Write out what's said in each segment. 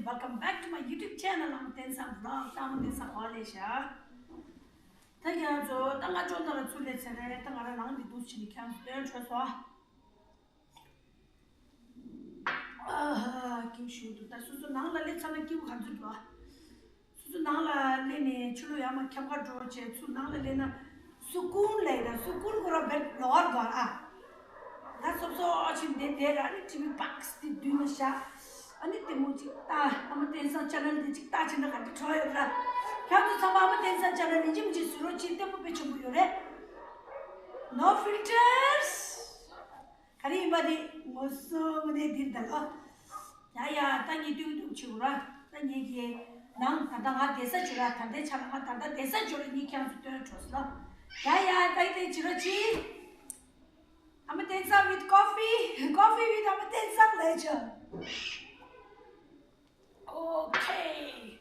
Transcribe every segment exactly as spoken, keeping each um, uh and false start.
Welcome back to my YouTube channel. ཨ་མ་བསྟན་བཟང་vlog. ཨ་མ་བསྟན་བཟང་གོ་ལེ་ཤ། ད་ཁྱེད་རང་ཚོ་ད་ང་ཅོ་ད་ལ་ཚུར་ལས་ཚེ་རེད། ད་ང་རང་ནང་འདི་འདུག་ཕྱིན་ནས་ཁྱེད་རང་ཚོ་སྟོན་འཕྲོད་སོ། ཨ་ཧ། སྐྱིད་ཤོས་འདུག་ད་སོ་སོ་ནང་ལ་སླེབས་ཚར་ན་སྐྱིད་པོ་ག་ཚོད་འདུག་ཨ། སོ་སོ་ནང་ལ་སླེབས་ནས་ཕྱི་ལོགས་ཡར་མར་འཁྱམ་ག་འགྲོ་བྱས་ཚུར་ནང་ལ་སླེབས་ན་སུ་ཀུན་ལས་ད་སུ་ཀུན་ཁོ་ར་བེད་ལོར་ག་ཨ། ད་སོབ་སོབ་ཕྱིན་བསྡད་བསྡད་ར་ནི་ཊི་ཝི་བྷོག་སི་དེ་མདུན་ལ་བཞག་ཨ་ནི་ལྟད་མོ་གཅིག་ལྟ། ཨ་མ་བསྟན་བཟང་ཆེ་ནལ་དེ་གཅིག་ལྟ་བྱས་ན་ག་འདྲ་བྲོ་ཡོད་ར། ཁྱེད་ཚོ་ཚང་མ་ཨ་མ་བསྟན་བཟང་ཆེ་ནལ་ཡིན་གཅིག་མིན་གཅིག་བཟོ་རོགས་གྱིས། ལྟད་མོ་དཔེ་ཆེན་པོ་ཡོད་རེད། No filters. ག་རེ་ཡིན་པ་དེ་ངོ་སོ་དངོས་གནས་འདིར་ད་ལོ། ཡ་ཡ། ད་ངས་ཏུང་ཏུང་བྱེད་འོ་ར། ད་ངེད་ཀྱི་ནང་ད་ལྟ་ང་བསྡད་ས་བྱོས་ར། ད་ལྟའི་ཆ་ལ་ང་ད་ལྟ་བསྡད་ས་བྱོས་ར། ངས་ཁྱེད་རང་ཚོ་སྟོན་འཕྲོད་སོང་། ཡ་ཡ། ད་ཡི་དེ་བྱེད་རོགས་གྱིས། ཨ་མ་བསྟན་བཟང་with coffee, coffee with ཨ་མ་བསྟན་བཟང་ལས་བྱོས། Okay.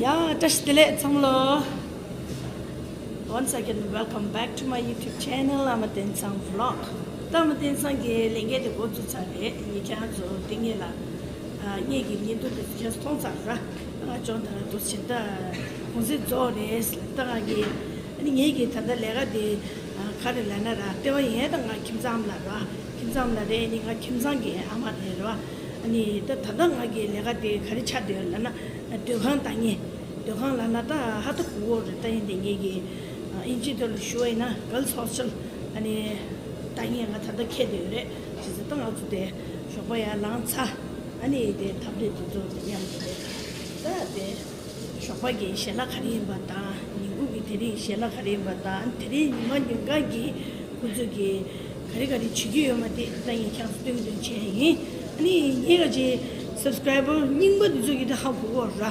ཡ། བཀྲ་ཤིས་བདེ་ལེགས་ཚང་མ་ལོ། Once again, welcome back to my YouTube channel. ཨ་མ་བསྟན་བཟང་vlog. ད་ཨ་མ་བསྟན་བཟང་གི་ལས་འགན་དེ་འགོ་བཙུགས་ཚར་རེད། ངས་ཁྱེད་རང་ཚོ་དེ་སྔོན་ལ་ཨ་ངེད་ཀྱི་བརྙན་ཐུང་དེ་ཚོ་ཁྱེད་ཚོ་མཐོང་ཚར་ར། ང་ཅོ་ད་ལ་འདུག་ཕྱིན་ད་གུང་སེང་རྫོགས་རེད། ད་ང་གི་ཨ་ནི་ངེད་ཀྱི་ད་ལྟ་ལས་ཀ་དེ་ཨ་ག་རེ་ལབ་ན་ར། ལྟེ་བ་ཡིན་ད་ང་ཁྱིམ་ཚང་ཨ་མ་ལགས་ར། ཁྱིམ་ཚང་ཨ་མ་ལགས་རེད། ཨ་ནི་ང་ཁྱིམ་ཚང་གི་ཨ་མ་རེད་ར། ཨ་ནི་ད་ད་ལྟ་ང་གི་ལས་ཀ་དེ་ག་རེ་ཆགས་བསྡད་ཡོད་ལབ་ན་སྡོད་ཁང་ལྟ་མཁན། སྡོད་ཁང་ལབ་ན་ད་ཧ་ད་གོ་གོ་རེད། ད་ཡིན་དེ་ངེད་ཀྱི་ཨ་ཨིན་ཇི་ཐོག་ལ་ཞུ་བ་ཡིན་ན་girls hostel ཨ་ནི་ལྟ་མཁན་ང་ད་ལྟ་འཁེལ་བསྡད་ཡོད་རེད། བྱས་ཙང་ད་ང་ཚོ་དེ་ཞོགས་པ་ཡར་ལངས་ཚར། ཨ་ནི་དེ་འཐབ་རེས་དེ་ཚོ་དེ་མཉམ་དུ་རེད། ད་དེ་ཞོགས་པ་གི་ཞལ་ལག་ག་རེ་ཡིན་པ་དང་། ཉིན་གུང་གི་དེ་རིང་ཞལ་ལག་ག་རེ་ཡིན་པ་དང་། དེ་རིང་ཉི་མ་ཉིན་གང་གི་ཁོ་ཚོ་གི་ག་རེ་ག་རེ་བྱེད་ཀྱི་ཡོད་མ་དེ་ད་ངས་ཁྱེད་ཚོ་སྟོན་སྟོན་བྱས་ཡིན། ཨ་ནི་ངས་ག་ཅིག་subscriber རྙིང་པ་འདི་ཚོ་གི་ད་ཧ་གོ་གོ་ར།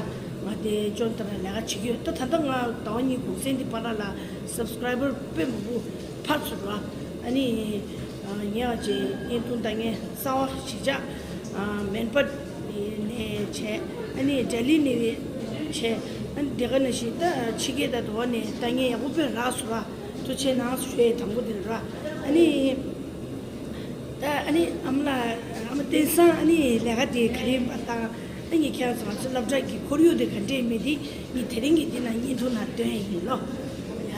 ང་དེ་ཅོ་ད་ལ་ལས་ཀ་བྱེད་ཀྱི་ཡོད། ད་ད་ལྟ་ང་ཟླ་བ་གཉིས་གུང་སེང་འདི་བར་ལ་subscriber དཔེ་མང་པོ་འཕར་སོང་ར། ཨ་ནི་ཨ་ངས་ཅིག་བརྙན་ཐུང་ལྟ་མཁན་གསར་པ་གཞིས་ཆགས་ཨ་མེན་པ་ནས་བྱས། ཨ་ནི་ལྡི་ལི་ནས་བྱས། ཨ་ནི་དེ་ག་ནང་བཞིན་ད་ཕྱི་རྒྱལ་དང་དོ་བ་ནས་ལྟ་མཁན་ཡག་པོ་དཔེ་རག་སོང་ར། ཐུགས་རྗེ་གནང་ཞུ་ཡས་དང་པོ་དེ་ར། ཨ་ནི་ད་ཨ་ནི་ཨ་མ་ལགས། ཨ་མ་བསྟན་བཟང་ཨ་ནི་ལས་ཀ་དེ་ག་རེ་ཡིན་པ་དང་། ཨ་ནི་ཁྱེད་རང་ཚོ་ང་ཚོ་སློབ་གྲྭ་གི་ཁོར་ཡུག་དེ་ག་འདྲས་མེད་དེ་ངས་དེ་རིང་གི་འདི་ན་བརྙན་ཐུང་ནང་སྟོན་ཡིན་ལོ།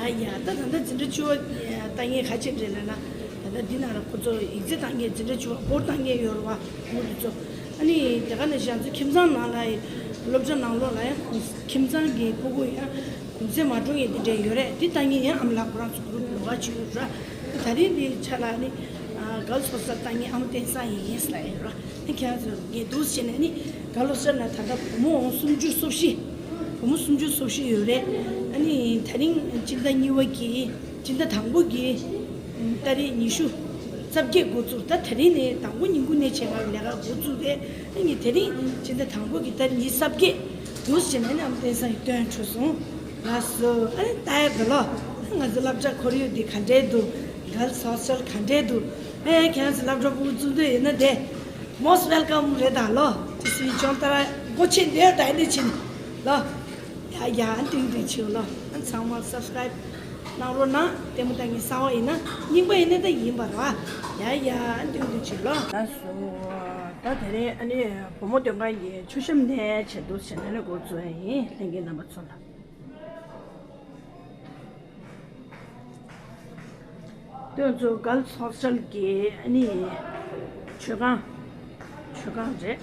ཡ་ཡ། ད་ད་ལྟ་འཛིན་གྲྭ་བཅུ་པ་ལྟ་མཁན་ག་ཅིག་རེད་ལབ་ན། ད་ལྟ་འདི་ན་ར་ཁོ་ཚོ་ཡིག་ཚད་བཏང་མཁན་འཛིན་གྲྭ་བཅུ་པ་སྐོར་བཏང་མཁན་ཡོད་རེད་བ། ཁོང་དེ་ཚོ་ཨ་ནི་དེ་ག་ནང་བཞིན་ང་ཚོ་ཁྱིམ་ཚང་ནང་ལ་ཡང་སློབ་གྲྭ་ནང་ལོགས་ལ་ཡང་ཁྱིམ་ཚང་གི་ཕྲུ་གུ་ཡང་གུང་སེང་མ་གྲོངས་མཁན་དེ་འདྲ་ཡོད་རེད། དེ་ལྟ་མཁན་ཡང་ཨ་མ་ལགས་ཁོ་རང་ཚོ་གུ་རུབ་ལོགས་ཀ་བྱེད་ཡོད་ར། དེ་ད་རིང་འདི་ཆ་ལ་ནི་ག་ལ་སོ་ས་ལྟ་མཁན་ཨ་མ་བསྟན་བཟང་ཡིན་ཡིན་ཟེར་ལབ་ཡོད་ར། ཨ་ཁྱེད་རང་ཚོ་ངས་འདུག་བྱས་ནས་ནི་ག་ལ་སོ་ས་ལ་ད་ལྟ་བུ་མོ་སུམ་ཅུ་སོ་བཞི། བུ་མོ་སུམ་ཅུ་སོ་བཞི་ཡོད་རེད། ཨ་ནི་ད་རིང་སྤྱི་ཟླ་གཉིས་པ་གི་སྤྱི་ཟླ་དང་པོ་གི་ཨ་ཏ་རིག་ཉི་ཤུ་རྩ་བརྒྱད་འགོ་བཙུགས། ད་དེ་རིང་ནས་དང་པོ་ཉིན་གུང་ནས་བྱས་ང་ལས་ཀ་འགོ་བཙུགས་རེད། ཨ་ནི་དེ་རིང་སྤྱི་ཟླ་དང་པོ་གི་ཏ་རིག་ཉི་ཤུ་རྩ་བརྒྱད་འདུག་བྱས་ནས་ཨ་ནི་ཨ་མ་བསྟན་བཟང་གིས་སྟོན་འཕྲོད་སོང་། ལགས་སོ། ཨ་ནི་ལྟ་ཡ་འདུག་ལོ། ང་ཚོ་སློབ་གྲྭ་ཁོར་ཡུག་འདི་ག་འདྲས་འདུག Girls Hostel ག་འདྲས་འདུག་ཨེ་ཁྱེད་རང་ཚོ་སློབ་གྲྭ་ཕྲུ་གུ་བཙུགས་འདོད་ཡོད་ན་དེ་most welcome རེད་ད་ལོ། དེ་སུའི་ཅོང་ཏ་ར་སྒོ་ཕྱེ་འདོད་ད་ཡིན་འདོད་ཕྱིན་ལོ། ཡ་ཡ། ཨ་ཏིང་ཏིང་ཆེའུ་ལོ། ཨ་ཚང་མ་subscribe གནང་རོགས་གནང་། ལྟད་མོ་ལྟ་མཁན་གསར་པ་ཡིན་ན། རྙིང་པ་ཡིན་ན་ད་ཡིན་པ་རེད་བ། ཡ་ཡ། ཨ་ཏིང་ཏིང་ཆེའུ་ལོ། ལགས་སོ། ད་དེ་རིང་ཨ་ནི་བུ་མོ་སྡོད་ཁང་གི་མཆོད་བཤམས་ནས་བྱས་འདུག་བྱས་ནས་ནི་འགོ་བཙུགས་ཡ་ཡིན། ལྷན་རྒྱས་རྣམ་པ་ཚོ་ལ། དེ་ཚོ་Girls Hostel གི་ཨ་ནི་མཆོད་ཁང་། མཆོད་ཁང་རེད།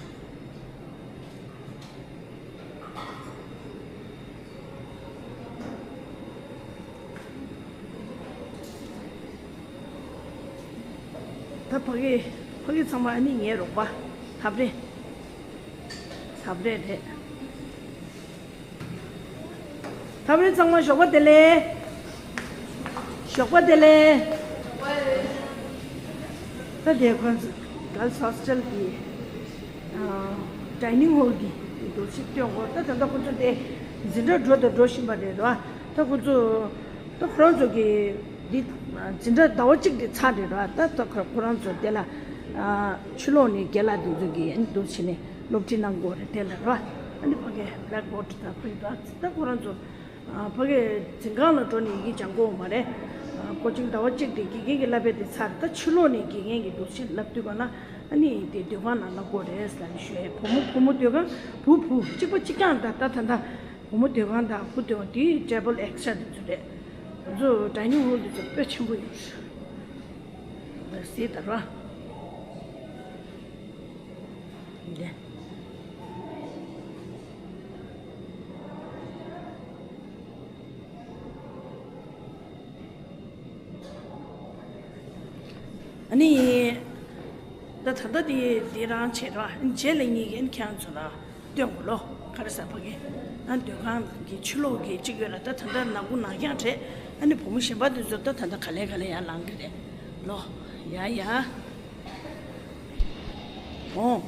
ད་ཕ་གི་ཕ་གི་ཚང་མ་ཨ་ནི་ངའི་རོགས་པ། ཐབ་རེ། ཐབ་རེ་རེད། ཐབ་རེ་ཚང་མ་ཞོགས་པ་བདེ་ལེགས། ཞོགས་པ་བདེ་ལེགས། ད་དེ་ཁོང་ཚོ་Girls Hostel གི་ཨ་dining hall གི་འདུ་ཤེས་སྟོན་གོ། ད་ད་ལྟ་ཁོང་ཚོ་དེ་འཛིན་གྲྭ་འགྲོ་དང་འགྲོ་བཞིན་པ་རེད་ར། ད་ཁོང་ཚོ་ད་ཁོ་རང་ཚོ་གི་འདི་འཛིན་གྲྭ་ཟླ་བ་གཅིག་དེ་ཚར་རེད་ར། ད་ད་ཁོ་ཁོ་རང་ཚོ་དེ་ལ་ཨ་ཕྱི་ལོགས་ནས་རྒན་ལགས་དེ་ཚོ་གི་འདུ་བྱས་ནས་སློབ་ཁྲིད་གནང་དགོས་རེད་དེ་ལ་ར། ཨ་ནི་ཕ་གི་blackboard དང་ཕ་གི་ད་ད་ཁོ་རང་ཚོ་ཨ་ཕ་གི་འཛིན་ཁང་ལ་འགྲོ་ནས་ཡི་གེ་སྦྱང་དགོས་མ་རེད། ཨ་ཀོ་ཅིང་ཟླ་བ་གཅིག་དེ་དགེ་རྒན་གྱི་བསླབ་པ་དེ་ཚར། ད་ཕྱི་ལོགས་ནས་དགེ་རྒན་གྱི་འདུ་བྱེད་བསླབ་དུས་ག་ལ་ ཨ་ནི་དེ་སྡོད་ཁང་ནང་ལ་དགོས་རེད་ཟེར་ནས་ཞུ་ཡས། བུ་མོ་བུ་མོ་སྡོད་ཁང་བུ་བུ་གཅིག་པ་གཅིག་རྐྱང་དང་། ད་ད་ད་བུ་མོ་སྡོད་ཁང་དང་བུ་སྡོད་ཁང་དེ་ཊེ་བལ་ཨེག་སི་ཊ་དེ་ཚོ་རེད། ང་ཚོ་ཌའི་ནིང་ཧོལ་དེ་ཚོ་དཔེ་ཆེན་པོ་ཡོད་རེད། གཟིགས་དང་ར། འདི། ཨ་ནི། ད་ད་ལྟ་དེ་དེ་རང་བྱེད་ར། རྗེས་ལ་ཉིད་ཀྱིས་ཁྱེད་རང་ཚོ་ལ་སྟོན་དགོས་ལོ། ག་རེ་ཟེར་བ་གི། ཨ། སྡོད་ཁང་གི་ཕྱི་ལོགས་ཀྱི་གཅིག་ཡོད་ལ། ད་ད་ལྟ་ནག་པོ་ནག་རྐྱང་བྲིས། ཨ་ནི་བུ་མོ་གཞན་པ་དེ་ཚོ་ད་ད་ལྟ་ག་ལེ་ག་ལེ་ཡར་ལངས་ཀྱི་རེད་ལོ། ཡ་ཡ། འོ།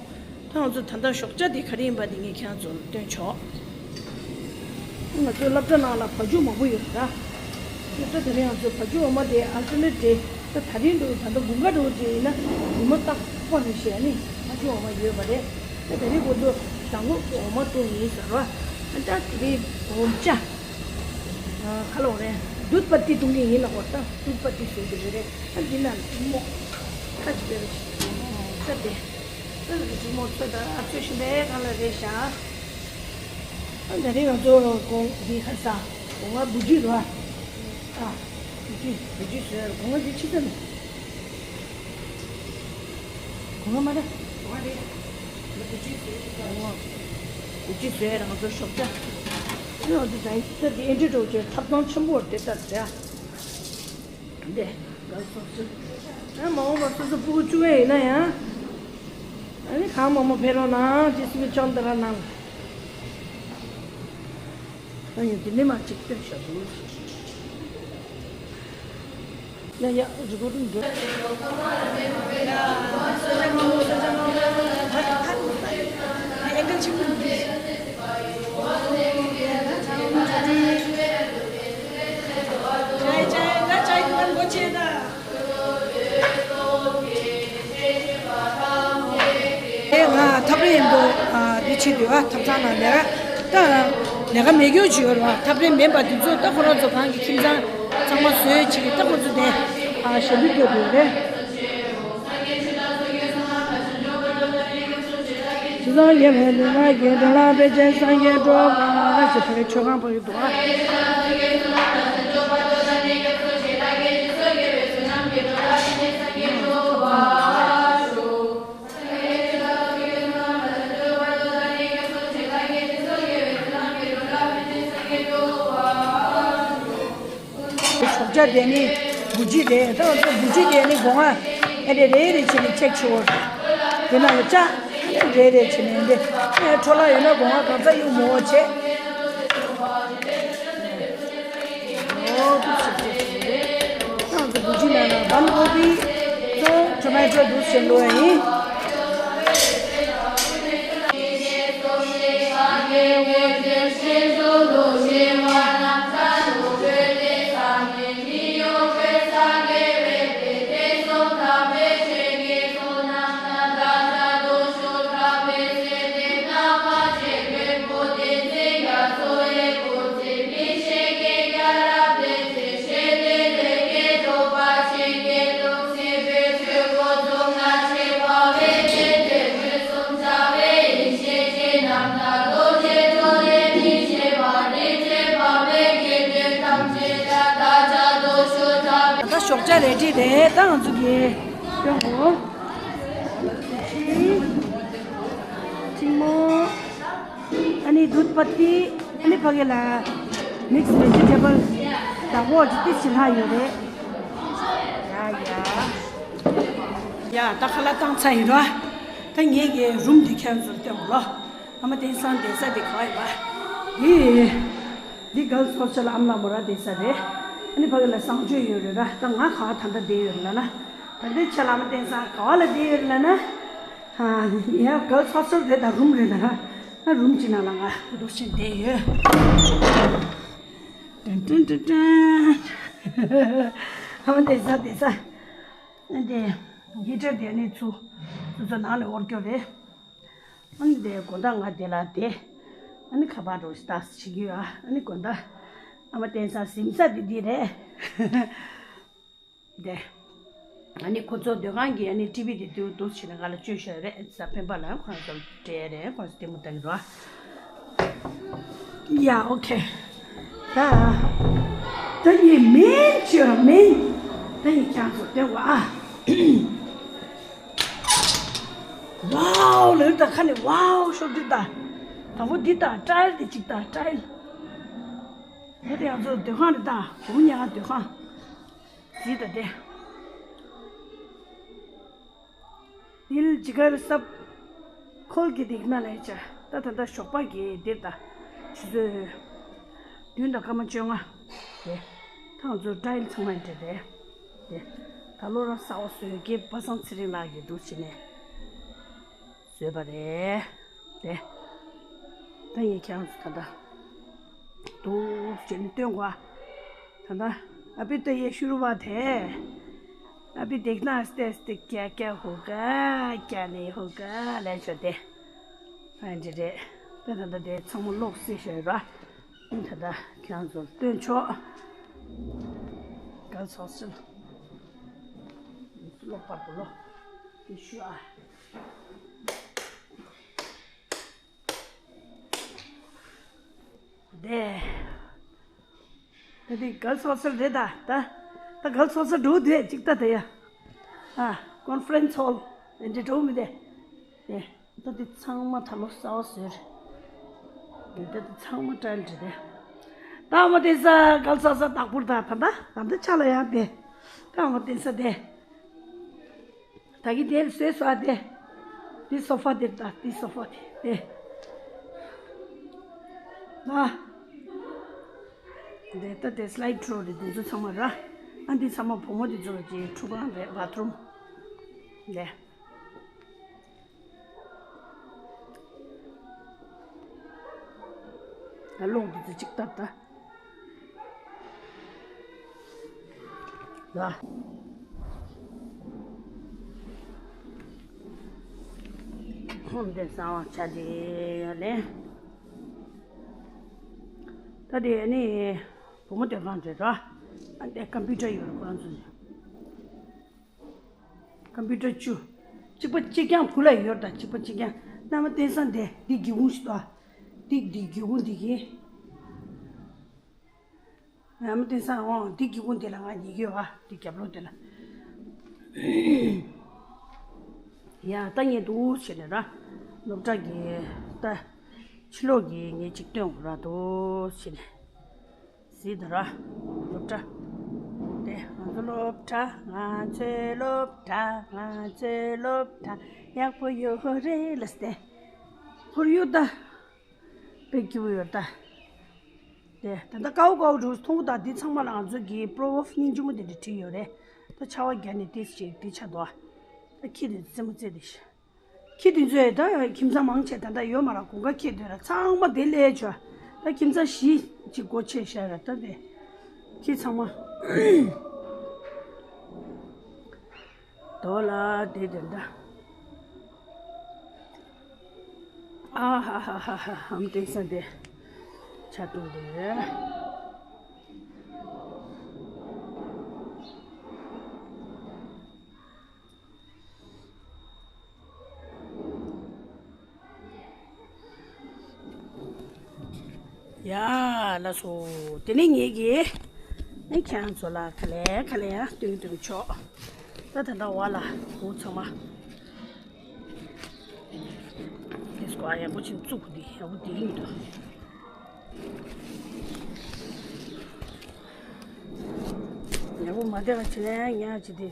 ད་ང་ཚོ་ད་ལྟ་ཞོགས་ཇ་དེ་ག་རེ་ཡིན་པ་དེ་ངས་ཁྱེད་རང་ཚོ་ལ་སྟོན་ཆོག་ང་ཚོའི་སློབ་གྲྭ་ནང་ལ་བ་ཕྱུགས་མང་པོ་ཡོད་རེད་ད། ད་དེ་རིང་ང་ཚོ་བ་ཕྱུགས་འོ་མ་དེ་ཨལ་ཊར་ནེཊ་རེད། ད་དེ་རིང་འདུག་ད་ལྟ་དགུན་ཁ་འདྲ་བོ་ཅིག་ཡིན་ན་ཉི་མ་རྟག་པར་རེ་བཞིན་ནི་བ་ཕྱུགས་འོ་མ་ཡོད་པ་རེད། ད་དེ་རིང་ཁོ་ཚོ་ཞང་ལོག་གི་འོ་མ་བཏུང་ཡིན་ཟེར་བ། ད་དེ་རིང་འོ་ཇ། ཨ། ཁ་ལོག་རེད། དུད་པ་ཏི་བཏུང་གི་ཡིན་ལ། འོ་ད་དུད་པ་ཏི་བཟོས་ཀྱི་རེད། རེད། ཨ། འདི་ན་རི་མོ་ཁ་ཅིག་རེད། ས་དེ། ས་རི་མོ་ཚོད་ད་ཨ་ཚོད་ཤིང་པའི་སྒང་ལ་རེད་ཤག་ཨ། ད་རེས་ང་ཚོ་གོང་འདི་ཧ་ས་གོང་ང་བུ་རྒྱུད་ར། ཨ། བུ་རྒྱུད་བུ་རྒྱུད་བཟོས་ར། གོང་ང་འདི་ཕྱི་ས་ནས། གོང་མ་རེད། གོང་མ་རེད། ང་བུ་ཅི་བཟོས་རེད། གོང་མ་བུ་ཅི་བཟོས་རང་ཚོ་ཞོགས་ཇ། ཨ་ནི་ང་ཚོ་ད་ལྟ་འདི་ཨེ་འདྲ་འགྲོ་བྱས་ཐབ་ཚང་ཆེན་པོ་རེད་ད་ཟེར། འདི་ག་སོ་སོ། ཨ། མ་འོངས་པ་སོ་སོ་སྤུ་གུ་བཅུ་བའི་ཡིན་ན་ཡང་། ཨ་ནི་གང་མང་མང་ཕེབས་རོགས་གནང་། ཇི་སི་མི་ཅོང་ཏི་ར་གནང་། ཨ་ཡ། འདི་ནས་མར་ཅིག་སྟོན་ཤོག་ཟེར། ཡ་ཡ། རི་ཀོར་ཌིང་འགྲོ། ཨེ། ང་ཐབ་རེ་ཡིན་པོ། ཨ། འདི་བྱེད་དུས། ཨ། ཐབ་ཚང་ནང་ལས་ཀ་ད་ལས་ཀ་མེད་རྒྱུ་ཅིག་ཡོད་རེད་བ། ཐབ་རེ་མེད་པ་དེ་ཚོ་ད་ཁོ་རང་ཚོ་གང་གི་ཁྱིམ་ཚང་ཚང་མ་བཟོས་བྱེད་ཀྱི། ད་ཁོ་ཚོ་དེ། ཨ། ཞབས་བྲོ་རྒྱག་དགོས་རེད། སངས་རྒྱས་པའི་ལུས་ངག་གི་འགྲོ་ལ་ཕན་ཕྱིར་སངས་རྒྱས་འགྲོ་བ་ཞེས་ཕ་གི་མཆོད་ཁང་ཕ་གི་འདུག་ཨ། ཞོགས་ཇ་དེ་ནི་བུ་ཅི་རེད། ད་ང་ཚོ་བུ་ཅི་དེ་ནི་སྒོ་ང་ཨེ་རེ་རེ་རེ་བྱས་ནས་ཅེག་བྱེད་དགོས་རེད། དེ་ནང་ལ་ཅ་རེ་རེ་བྱས་ནས་འདི་ཨེ་འཕྲོ་བརླག་ཡོད་ན་སྒོ་ང་གང་ཚ་གཡུག་མོ་བྱེད། ཨོ་དེ་ཆེ་ཆེ་ཆེ་རེད། ང་ཚོ་བུ་ཅི་ནང་ལ་བན་ཀོ་བི་ཚོ་ཊོ་མེ་ཊོ་འདུག་སེ་བླུགས་ཡིན། ད་ཞོགས་ཇ་རེ་ཌི་རེད། ད་ང་ཚོ་གི་སྟོན་གོ། ཐིང་མོ། ཨ་ནི་དུད་པ་ཏི། ཨ་ནི་ཕ་གི་ལ་མིག་སི་བེ་ཇི་ཊེ་བལ་དང་འོ་ཅི་ཏི་ཞིག་ལྷག་ཡོད་རེད། ཡ་ཡ། ཡ། ད་ཁ་ལག་བཏང་ཚར་ཡིན་རོ། ད་ངེད་ཀྱི་རུམ་འདི་ཁྱེད་ཚོར་སྟོན་གོ་ལོ། ཨ་མ་བསྟན་སང་བསྡད་ས་འདི་ག་བ་ཡིན་པ། འདི་འདི་གལ་སོ་ཆ་ལ་ཨམ་ལ་མོ་ར་བསྡད་ས་རེད། ཨ་ནི་ཕ་གི་ལ་གསང་སྤྱོད་ཡོད་རེད་ར། ད་ང་ག་བ་ད་ལྟ་བསྡད་ཡོད་རེད་ལ་ན། ད་ལྟའི་ཆ་ལ་ཨ་མ་བསྟན་སང་ག་བ་ལ་བསྡད་ཡོད་རེད་ལ་ན། ཨ། ཡ། གལ་སོ་ཆ་རེད། ད་རུམ་རེད་ད་ར། ཨ། རུམ་གཅིག་ནང་ལ་ང་འདུག་སེ་བསྡད་ཡོད། ཏན་ཏན་ཏན་ཏན། ཨ་མ་བསྡད་ས་བསྡད་ས། ཨ་ནི་ཧི་ཊར་དེ་ནི་ཚུར་ཚུར་ཚུར་ནང་ལ་འོར་སྐྱོ་རེད། ཨ་ནི་དེ་དགོང་དག་ང་དེ་ལ་དེ། ཨ་ནི་ཁ་པར་རོ་ཞིག་ཏག་ཞིག་ཡོད་ཨ། ཨ་ནི་དགོང་དག་ཨ་མ་བསྟན་སང་གཟིམ་ས་དེ་འདི་རེད། དེ། ཨ་ནི་ཁོ་ཚོ་སྡོད་ཁང་གི་ཨ་ནི་ཊི་ཝི་དེ་འདུག་འདུག་བྱས་ནས་ང་ལ་བཅོལ་བཞག་ཡོད་རེད། ས་སྤེན་པ་ལ་ཁོ་རང་ཚོ་སྤྲད་ཡ་རེད། ཁོ་རང་ཚོ་ལྟད་མོ་ལྟ་གི་རོ། ཡ་ཨོ་ཁེ། ད་ད་ཡི་མིན་ཅི་ར་མིན། ད་ཡི་ཁྱང་ཚོ་སྟེར་བ་ཨ། ཝའོ་ལོས་ད་ཁ་ནས་ཝའོ་ཤོག་འདི་ད། དང་པོ་འདི་ད་ཀྲའེལ་དེ་གཅིག་ད་ཀྲའེལ། ད་དེ་ང་ཚོ་སྡོད་ཁང་རེད་ད། གོང་ཉག་སྡོད་ཁང་། གཟིགས་དང་དེ། ནིལ་ཇི་གར་སབ། ཁོལ་གྱི་སྡིག་ན་ལས་བྱ། ད་ད་ལྟ་ཞོགས་པ་གི་འདིར་ད། ཆུ་ཚོད། བདུན་དང་སྐར་མ་བཅོ་ལྔ། དེ། ད་ང་ཚོ་ཀྲའེལ་ཚང་མ་འདྲེ་རེད། དེ། ད་ལོ་ར་གསར་པ་བཟོས་ཀྱི་པ་སངས་ཚེ་རིང་ལགས་ཀྱིས་འདུག་བྱས་ནས། བཟོས་པ་རེད། དེ། ད་ཡིན་ཁྱེད་རང་ཚོ་ད་ལྟ། འདུག་བྱས་ནས་སྟོན་གོ་ཨ། ད་ལྟ། ཨ་པི་ཏ་ཡེ་ཤུ་རུ་བ་དེ། ཨ་པི་དེག་ན་སྟེ་སྟེ་ཀྱ་ཀྱ་ཧུ་ཀ་ཀྱ་ནེ་ཧུ་ཀ་ལས་ཆོ་དེ། ཨ་འདི་རེད། ད་ད་ད་དེ་ཚང་མ་ལོག་སྲིད་ཤོད་ར། ད་ད་ཁྱེད་རང་ཚོ་སྟོན་ཆོག་གལ་ཚོགས་སྲིད། ལོག་པར་པོ་ལོ། དེ་ཤུ་ཨ། དེ། ད་དེ་གལ་ཚོགས་སར་རེད་ད། ད། ད་གལ་ཚོགས་སར་འགྲོ་དུས་ཅིག་ད་དེ་ཡ། ཨ། ཀོན་ཧྥ་རན་སི་ཧོལ། འདི་འགྲོ་མི་དེ། དེ། ད་དེ་ཚང་མ་ད་ལོ་གསར་པ་བཟོས་རེད། དེ་ད་དེ་ཚང་མ་ཀྲའེལ་འདྲ་དེ། ད་མ་དེ་ས་གལ་ཚོགས་སར་དག་པོར་ད་ད་ད་ད་ད་ཆ་ལ་ཡ་དེ། ད་མ་དེ་ས་དེ། ད་གི་དེར་བཟོས་སོ་ཨ་དེ། དེ་སོ་ཕ་དེར་ད་དེ་སོ་ཕ་དེ་དེ། ཨ། དེ་ད་དེ་སི་ལའིཌ་ཌོར་རེད་དེ་ཚོ་ཚང་མ་ར། ཨ་འདི་ཚང་མ་བུ་མོ་དེ་ཚོ་གི་ཁྲུས་ཁང་རེད་བ་ཐི་རུམ། དེ། ད་ལོག་དེ་ཚོ་གཅིག་ལྟ་ད། ལ། ཧོམ་དེ་གསང་བ་ཆ་དེ་ཡོད་ལེ། ད་དེ་ནི་བུ་མོ་དེ་གང་དེ་ར། ཨ་དེ་ཀམ་པུ་ཊར་ཡོད་རེད་ཁོ་རང་ཚོ་ནི། ཀམ་པུ་ཊར་བཅུ། གཅིག་པ་གཅིག་རྐྱང་བུ་ལ་ཡོད་ད་གཅིག་པ་གཅིག་རྐྱང་། མནའ་མ་བསྟན་ས་འདི་འདི་སྒེའུ་ཁུང་ཞིག་ཏོ། འདི་འདི་སྒེའུ་ཁུང་འདི་གི། མནའ་མ་བསྟན་ས་འོང་འདི་སྒེའུ་ཁུང་འདི་ལ་ང་ཉལ་གི་ཡོད་བ་འདི་རྒྱབ་ལོགས་འདི་ལ། ཡ་ད་ངས་འདུག་བྱས་ནས་ར། སློབ་གྲྭ་གི་ད། ཕྱི་ལོགས་ཀྱི་ངས་ཅིག་སྟོན་དགོས་ར་འདུག་བྱས་ནས། གཟིགས་དང་ར། སློབ་གྲྭ། དེ་ང་ཚོ་སློབ་གྲྭ་ང་ཚོའི་སློབ་གྲྭ་ང་ཚོའི་སློབ་གྲྭ་ཡག་པོ་ཡོད་རེད་ལ་སྟེ། ཧོར་ཡུག་ད། དཔེ་སྐྱིད་པོ་ཡོད་ད། དེ་ད་ལྟ་དཀར་པོ་དཀར་པོ་འདུག་མཐོང་གི་ད་འདི་ཚང་མ་ལ་ང་ཚོ་གི་པྲོ་ཝོབ་སྙིང་རྗེ་མོ་དེ་འདྲ་བྲིས་ཡོད་རེད། ད་ཆར་པ་བརྒྱབ་ནས་དེ་ཞིག་དེ་ཆགས་འདུག་ཨ། ད་ཁྱི་དེ་རྩེད་མོ་རྩེ་དེ་ཞིག་ཁྱི་དེ་ཚོས་ད་ཁྱིམ་ཚང་མང་ཆེ་ད་ལྟ་ཡོད་མ་རེད། དགུན་ཁ་ཁྱི་དེ་ར་ཚང་མ་དེ་སླེབས་བྱོས། ད་ཁྱིམ་ཚང་བཞི་ཅིག་སྒོ་ཕྱེ་བཞག་ར་ད་དེ། ཁྱི་ཚང་མ། དོ་ལ་དེ་དེ་འདྲ། ཨ་ཧ་ཧ་ཧ་ཧ་ཧམ་བསྟན་ས་དེ། ཆ་ཏུང་དེ། ཡ་ལགས་སོ། དེ་ནས་ངེད་ཀྱིས་ནི་ཁྱེད་རང་ཚོ་ལ་ག་ལེ་ག་ལེ་ཡང་སྟོན་སྟོན་ཆོག་ད་ད་ལྟ་བ་ལ་འུ་ཚང་མ་དེ་སྐོར་ཡག་པོ་ཅིག་བཙུགས་དེ་ཡག་པོ་དེ་ཡིན་འདུག་ཡག་པོ་མ་བསྡད་པ་བྱས་ན་ཡང་ཉག་ཅིག་དེ་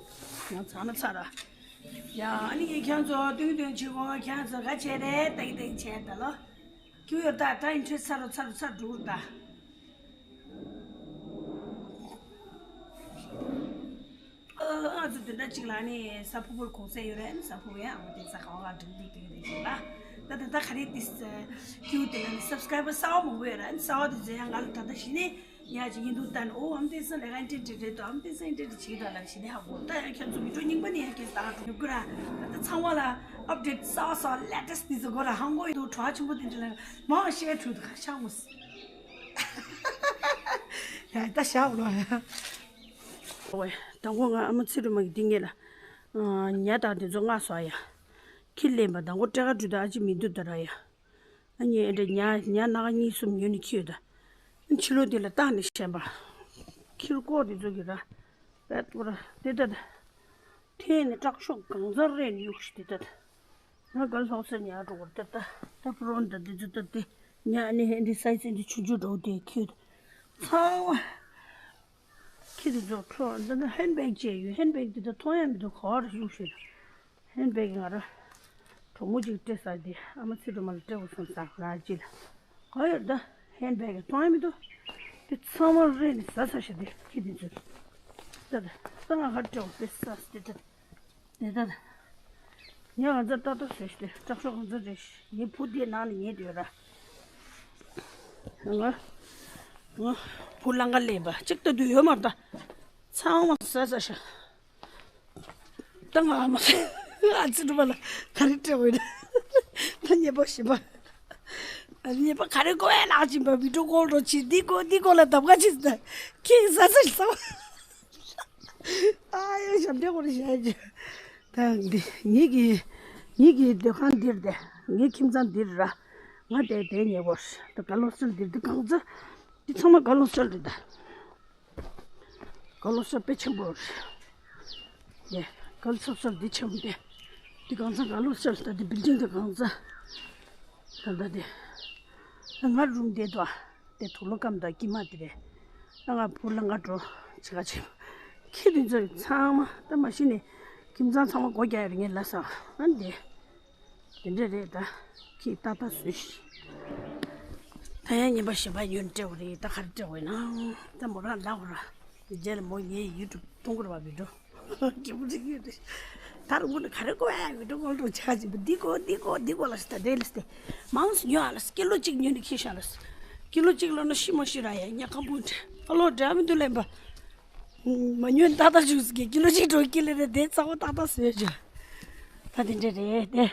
ཡང་ཚང་མ་ཚར་ར། ཡ་ཨ་ནི་ངས་ཁྱེད་ཚོ་སྟོན་སྟོན་བྱེད་དགོས། ཁྱེད་ཚོ་ག་བྱས་རེད། ཏག་ཏག་བྱས་ད་ལོ། ཁྱོད་ཡོད་ད་ད་ཨིན་ཊི་རེ་སི་ཚ་རུ་ཚ་རུ་ཚ་འགྲོ་རུ་ད། ཨ་ཨ་ཚོ་དེ་འདྲ་གཅིག་ལ་ནི་ས་ཕུ་བུར་གོང་ཚད་ཡོད་རེད། ས་ཕུ་བུ་ཡང་ཨ་མ་དེ་ས་ག་བ་ག་འགྲིག་འགྲིག་དེ་རེད་ཅིག་ལ། ད་ད་ད་ག་རེ་དེ་ཁྱོད་དེ་ལ་ནི་སབ་སི་ཀ་རའི་བར་གསར་པ་མང་པོ་ཡོད་རེད། ཨ་ནི་གསར་པ་དེ་ཚོ་ཡང་ང་ལ་ད་ད་གཞི་ནས་ཡ་ཅིག་ཡིན་འདུག་ད་ནི་ཨོ་ཨ་མ་དེ་ས་ལས་ཀ་ཨིན་ཊི་རེ་སི་ཊེཌ་རེད་དོ། ཨ་མ་དེ་ས་ཨིན་ཊི་རེ་སི་ཊེཌ་བྱེད་ད་ལ་གཞི་ནས་ཧ་གོ། ད་ཡང་ཁྱོད་ཚོ་བི་ཌི་ཡོ་རྙིང་པ་ནས་ཡང་སྐད་ད་འགྲོ་དགོས་ར། ད་ད་ཚང་མ་ལ་ཨབ་ཌེཊ་གསར་པ་གསར་པ་ལེ་ཊེ་སི་ཊི་དེ་ཚོ་དགོས་ར། ཧང་གོ་ཡོད་དོ། གྲོགས་ཆེན་པོ་དེ་འདྲ་ལ་མང་བཤད་འཕྲོད་དུ་ཁ་ཤག་མོ། ཡ་ད་ཞག་ལོ་ཡ། ཨོའི་དང་པོ་ང་ཨ་མ་ཚེ་རིང་མ་གི་འདི་ངེད་ལ་ ཉ་དང་དེ་ཚོ་མངགས་སོང་ཡ། ཁྱི་ལེན་པ་དང་ཁོ་སྤྲད་ག་འགྲོ་ད་ཨ་ཅེ་མི་འདུག་ད་ར་ཡ། ཨ་ཉེ་འདྲ་ཉ་ཉ་སྣ་ཁ་གཉིས་གསུམ་ཉོས་ནས་ཁྱེར་ཡོད་ད། ཕྱི་ལོགས་དེ་ལ་བཏང་ནས་བཞེངས་པ། ཁྱི་ལྐོག་དེ་ཚོ་གི་ར། པད་པོ་ར་དེ་ད་ད། འཐེན་ནས་སྐྲག་ཤོག་གང་ཚར་རེད་ནས་གཡུགས་ཤིག་དེ་ད་ད། ང་ག་ལ་ལྷོག་སར་ཉལ་འགྲོ་བར་ལྟར་ད། ད་པུ་རོན་ད་འདི་ཚོ་ད་དེ་ཉལ་ནི་ཧན་འདི་སའི་སེན་འདི་ཆུང་ཆུང་འགྲོ་དེ་ཁྱེར། ཚང་མ་ཁྱེར་དེ་ཚོ་འཕྲོ་འདི་ན་ཧན་བེག་བཅས་ཡོད། ཧན་བེག་འདི་ད་མཐོང་ཡ་མི་འདུག་ག་བར་གཡུག་ཤོད། ཧན་བེག་ང་ར་གྲོགས་མོ་གཅིག་སྤྲད་ས་དེ་ཨ་མ་ཚེ་སྒྲོལ་མ་ལ་སྤྲད་འོ་སོང་ས་ར་ཅི་ལ་ག་ཡོད་ད། ཧན་བེག་མཐོང་ཡ་མི་འདུག་དེ་ཚང་མ་རེད་ནི་ཟ་ས་ཤ་དེ་ཁྱེར་དེ་ཚོ་ད་ད་ད་ང་ག་སྤྲད་འོ་སྤྲད་ས་དེ་ད། དེ་ལྟར། ངས་ང་ཚོ་ཏག་ཏག་བཟོས་ཤིག་དེ་སྐྲག་ཤོག་ང་ཚོ་རེ་ཞིག་ངའི་བུ་དེའི་ནང་ནས་ཉལ་དུས་ར། ང་ང་བུ་ལང་ཀ་ལེན་པ་གཅིག་ལྟ་དུས་ཡོད་མ་རེད་ད། ཚང་མ་ཟ་ཟ་ཤག་ད་ང་ཨ་མ་ཨ་ཙི་འགྲོ་བ་ལ་ག་རེ་སྤྲད་འོས་ན། ད་ཉེས་པ་ཞིམ་པ། ཉེས་པ་ག་རེ་དགོས་ཡ་ནག་ཅིག་པ་བི་ཌིའོ་ཀོལ་འགྲོ་ཅིག་འདི་དགོས་འདི་དགོས་ལ་འདབ་ཁ་ཅིག་ད། ཁྱེད་ཟ་ཟ་ཤག་ཨ་ཡོ་ཞབས་འདྲེན་ཁོ་རེ་བཞག་རྒྱུ། ད་འདི་ངེད་ཀྱི་ངེད་ཀྱི་སྡོད་ཁང་འདིར་དེ་ངའི་ཁྱིམ་ཚང་འདིར་ར། ང་དེ་དེ་ཉེ་བར་ད་ག་ལོ་སལ་འདིར་འདི་གང་ཚ་འདི་ཚང་མ་ག་ལོ་སལ་རེད་ད། ག་ལོ་སལ་དཔེ་ཆེན་པོ་རེད། ཡེ་ག་ལོ་སལ་སལ་འདི་ཆེན་པོ་དེ་འདི་གང་ཚ་ག་ལོ་སལ་ད་འདི་བིལ་ཌིང་དེ་གང་ཚ་ད་ད་དེ་ད་ང་རུམ་དེ་དོ། དེ་དུག་ལོག་སྐམ་དང་དཀྱིལ་མ་དེ་རེད། ད་ང་བུ་ལ་ང་འགྲོ་བྱེད་ག་བྱེད། ཁྱི་དེ་ཚོ་ཚང་མ་ད་མ་གཞི་ནས་ཁྱིམ་ཚང་ཚང་མ་སྒོ་རྒྱག་ཡོད་རེད་ངས་ལབ་ས་ཨ་འདི། དེ་འདྲ་རེད་ད། ཁྱི་ཏག་ཏག་བཟོས་ཤིག་ད་ཡང་ཉིན་པ་བཞི་པ་ཡོད་སྤྲད་བ་རེད་ད་ག་རེ་སྤྲད་བ་ཡིན་ན། ད་མོ་རང་ལབ་ར། དེ་རྗེས་ལ་མོ་ངའི་ཡུ་ཊུབ་གཏོང་དགོས་རེད་བ་བི་ཌིའོ། སྐྱིད་པོ་ཅིག་ཡོད་རེད། ད་རུང་ཁོ་ན་ག་རེ་དགོས་ཨ་ཡོད་འགྲོ་ཁོ་ལ་ཆ་ཅིག་འདི་དགོས་འདི་དགོས་འདི་དགོས་ལ་ཟེར་ད་དེ་ལ་ཟེར་ཏེ། མང་སུ་ཉོ་ཨ་ལ་ཀི་ལོ་གཅིག་ཉོས་ནས་ཁྱེར་ཤག་ལ། ཀི་ལོ་གཅིག་ལོ་ན་ཤི་མ་ཤི་ར་ཡ་ཉ་ཁམ་བུ་འདྲ་ཨ་ལོ་འདྲ་མི་འདུག་ལེན་པ། མ་ཉོས་ཏག་ཏག་བཅུག་ཟེར་གི་ཀི་ལོ་གཅིག་འགྲོ་ཀི་ལོ་རེ་དེ་ཚ་བོ་ཏག་ཏག་བཟོས་བྱུང་། ད་དེ་འདྲ་རེད་དེ།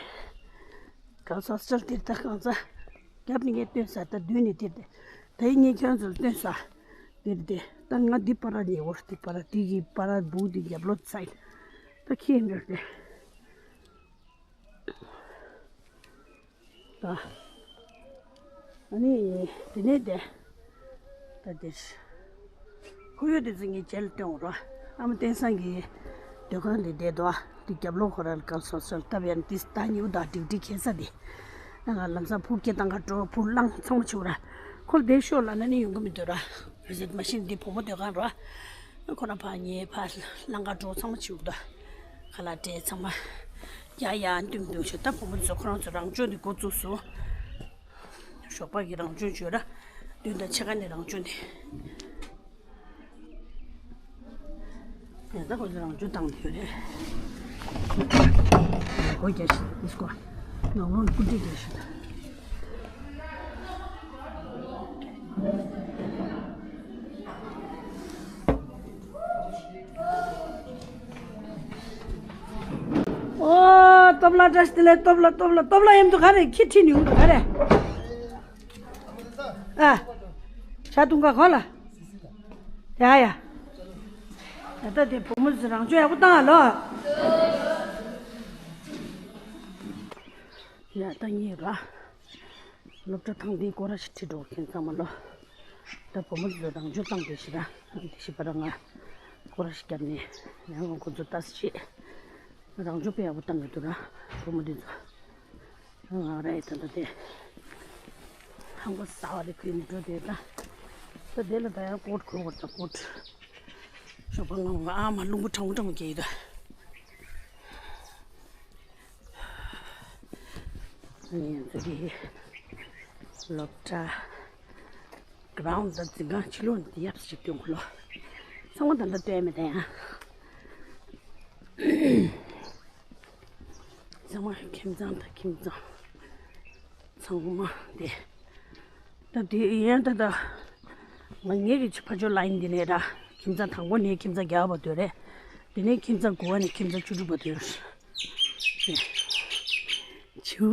གང་ས་སལ་དེ་ད་གང་ས། རྒྱབ་ནས་ངས་སྟོན་ས་ད་མདུན་ནས་དེ་དེ། ད་ཡིན་ངས་ཁྱོད་ཚོར་སྟོན་ས། དེ་རེད་དེ། ད་ང་འདི་པར་ཉེ་བོ་འདི་པར་དེ་གི་པར་སྦུག་དེ་རྒྱབ་ལོགས་ཚ་ཡིན། ད་ཁྱེད་འདྲ་རེད། ད། ཨ་ནི། དེ་ནས་དེ། ད་དེ། ཁོར་ཡུག་དེ་ཚོ་ངས་རྗེས་ལ་སྟོན་འོང་རོགས། ཨ་མ་བསྟན་སངས་ཀྱི་སྡོད་ཁང་ལས་བསྡད་འདུག་དེ་རྒྱབ་ལོགས་ཁོ་ར་ལ་ག་ལ་སོང་སོང་སྟབས་ཡག་ནི་དེ་ད་ཉིའུ་དང་ཌིའུ་ཊི་ཁེལ་ས་དེ། ང་ལམ་སང་ཕུར་སྐད་བཏང་ག་འགྲོ་ཕུར་བླངས་ཚང་མ་བྱེད་འོང་ར། ཁོ་ལ་བསྡད་ཤོག་ལབ་ན་ནི་ཡོང་གི་མི་འདུག་ར། རེ་ཟེར་མ་གཞི་འདི་བུ་མོ་སྡོད་ཁང་ར། ཁོ་ན་ཕར་ཉལ་ཕར་བླངས་ག་འགྲོ་ཚང་མ་བྱེད་འོང་ད། ཁ་ལག་སྤྲད་ཚང་མ། ཡ་ཡ་འདུམ་འདུམ་ཞིག་ད་བུ་མོ་ཚོ་ཁོ་རང་ཚོ་རང་སྐྱོང་དེ་འགོ་བཙུགས་སོང་། ཞོགས་པ་གི་རང་སྐྱོང་བྱོས་ར། མདུན་དང་ཕྱེད་ཀ་ནས་རང་སྐྱོང་དེ། ཡ་ད་ཁོ་ཚོ་རང་སྐྱོང་བཏང་དེ་རེད། སྒོ་རྒྱག་ཤིག་ཨིས་ཀོ། ནང་ལོགས་ནས་སྐུ་མཁྲིས་རྒྱག་ཤིག་ཨོ། སྟོབས་ལགས་བཀྲ་ཤིས་བདེ་ལེགས། སྟོབས་ལགས་སྟོབས་ལགས་སྟོབས་ལགས་ཡིན་འདུག་ག་རེ་ཁྱི་ཁྲིད་ནས་ཡོང་འདུག་ག་རེ། ཨ། ཇ་འཐུང་ག་གོ་ལ། ཡ་ཡ། ད་ལྟ་དེ་བུ་མོ་ཚོ་རང་སྐྱོང་ཡག་པོ་བཏང་ཨ་ལོ། ཡ་ད་ངས་ར། སློབ་གྲྭ་ཐང་འདིའི་སྐོར་ར་ཞིག་ཁྲིད་འགྲོ་མཁན་ཚང་མ་ལོ། ད་བུ་མོ་ཚོ་རང་སྐྱོང་བཏང་དེ་ཞིག་ར་དེ་ཞིག་པ་ར་ང་སྐོར་ར་ཞིག་བརྒྱབ་ནས་ཡང་ང་ཁོ་ཚོ་ལྟ་ཞིག་རང་སྐྱོང་དཔེ་ཡག་པོ་བཏང་གི་འདུག་ར་བུ་མོ་འདི་ཚོ། ང་ར་ཡི་ད་ད་དེ་ཧང་པོ་ཟ་བ་རེ་ཁུལ་ནས་འགྲོ་དེ་ད་ད་དེ་ལ་ད་ཡང་ཀོཊ་གོན་དགོས་ད་ཀོཊ། ཞོགས་པ་ང་ང་ཨ་མ་རླུང་བུ་གྲང་མོ་གྲང་མོ་རྒྱག་ཡོད་ད། ང་ཚོ་གི་སློབ་གྲྭ་གྷ་རའུན་ཌི་དང་འཛིན་ཁང་ཕྱི་ལོགས་ནས་ཡབ་ཞིག་སྟོན་གོ་ལོ། ཚང་མ་ད་ལྟ་སྟོན་མེད་ད་ཡང་། ཚང་མ་ཁྱིམ་ཚང་དང་ཁྱིམ་ཚང་ཚང་མ་དེ། ད་དེ་ཡན་ད་ད། ང་ངེད་ཀྱི་ཕ་ཇོ་ལ་ཡིན་འདི་ནས་ར། ཁྱིམ་ཚང་དང་པོ་ནས་ཁྱིམ་ཚང་བརྒྱད་པ་དོད་རེད། དེ་ནས་ཁྱིམ་ཚང་དགུ་པ་ནས་ཁྱིམ་ཚང་བཅུ་དྲུག་པ་དོད་རེད། ཆུ།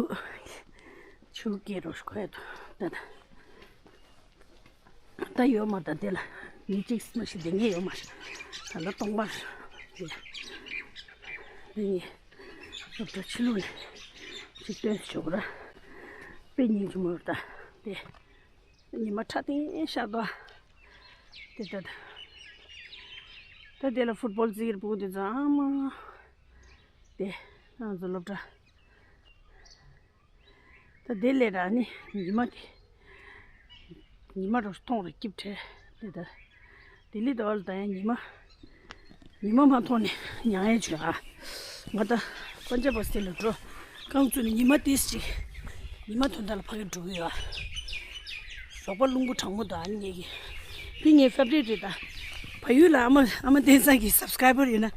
ཆུ་སྐྱེས་རོ་ཁོས་ད་ད། ད་ཡོད་མ་ད་དེ་ལ་མི་གཅིག་མ་ཞིག་དེ་ངས་ཡོད་མ་ཞིག་ད་ལྟ་སྟོང་པ་ཞིག་ངས་སློབ་གྲྭ་ཕྱི་ལོགས་ནས་ཅིག་སྟོན་ཆོག་ར། དཔེ་སྙིང་རྗེ་མོ་རེད་ད། དེ་ཉི་མ་ཁྲ་ཐིང་ཤར་འདུག་ཨ། དེ་ད་ད་དེ་ལ་ཕུཊ་བོལ་རྩེད་མཁན་བུ་དེ་ཚོ་ཨ་མ། དེ་ང་ཚོ་སློབ་གྲྭ། ད་དེ་ལས་ར་ནི་ཉི་མ་དེ། ཉི་མ་རུ་མཐོང་རུ་སྐྱིབས་བྲལ་དེ་ད། དེ་ལི་དོལ་ད་ཡང་ཉི་མ། ཉི་མ་མ་མཐོང་ནས་མྱང་ཡས་བྱོས་ཨ། ང་ད་པན་ཇབ་བ་སི་ལ་འགྲོ། རྐང་བཙུགས་ནས་ཉི་མ་ཏིས་ཅིག་ཉི་མ་དོན་དག་ལ་ཕ་གི་འགྲོ་གི་ཡོད་ཨ། ཞོགས་པ་རླུང་བུ་གྲང་མོ་དང་ཨ་ནི་ངེད་ཀྱི། འདི་ངའི་ཕེབ་རིཊ་རེད་ད། བལ་ཡུལ་ལ་ཨ་མ་ཨ་མ་བསྟན་བཟང་གི་སབ་སི་ཀ་རའི་བར་ཡོད་ན།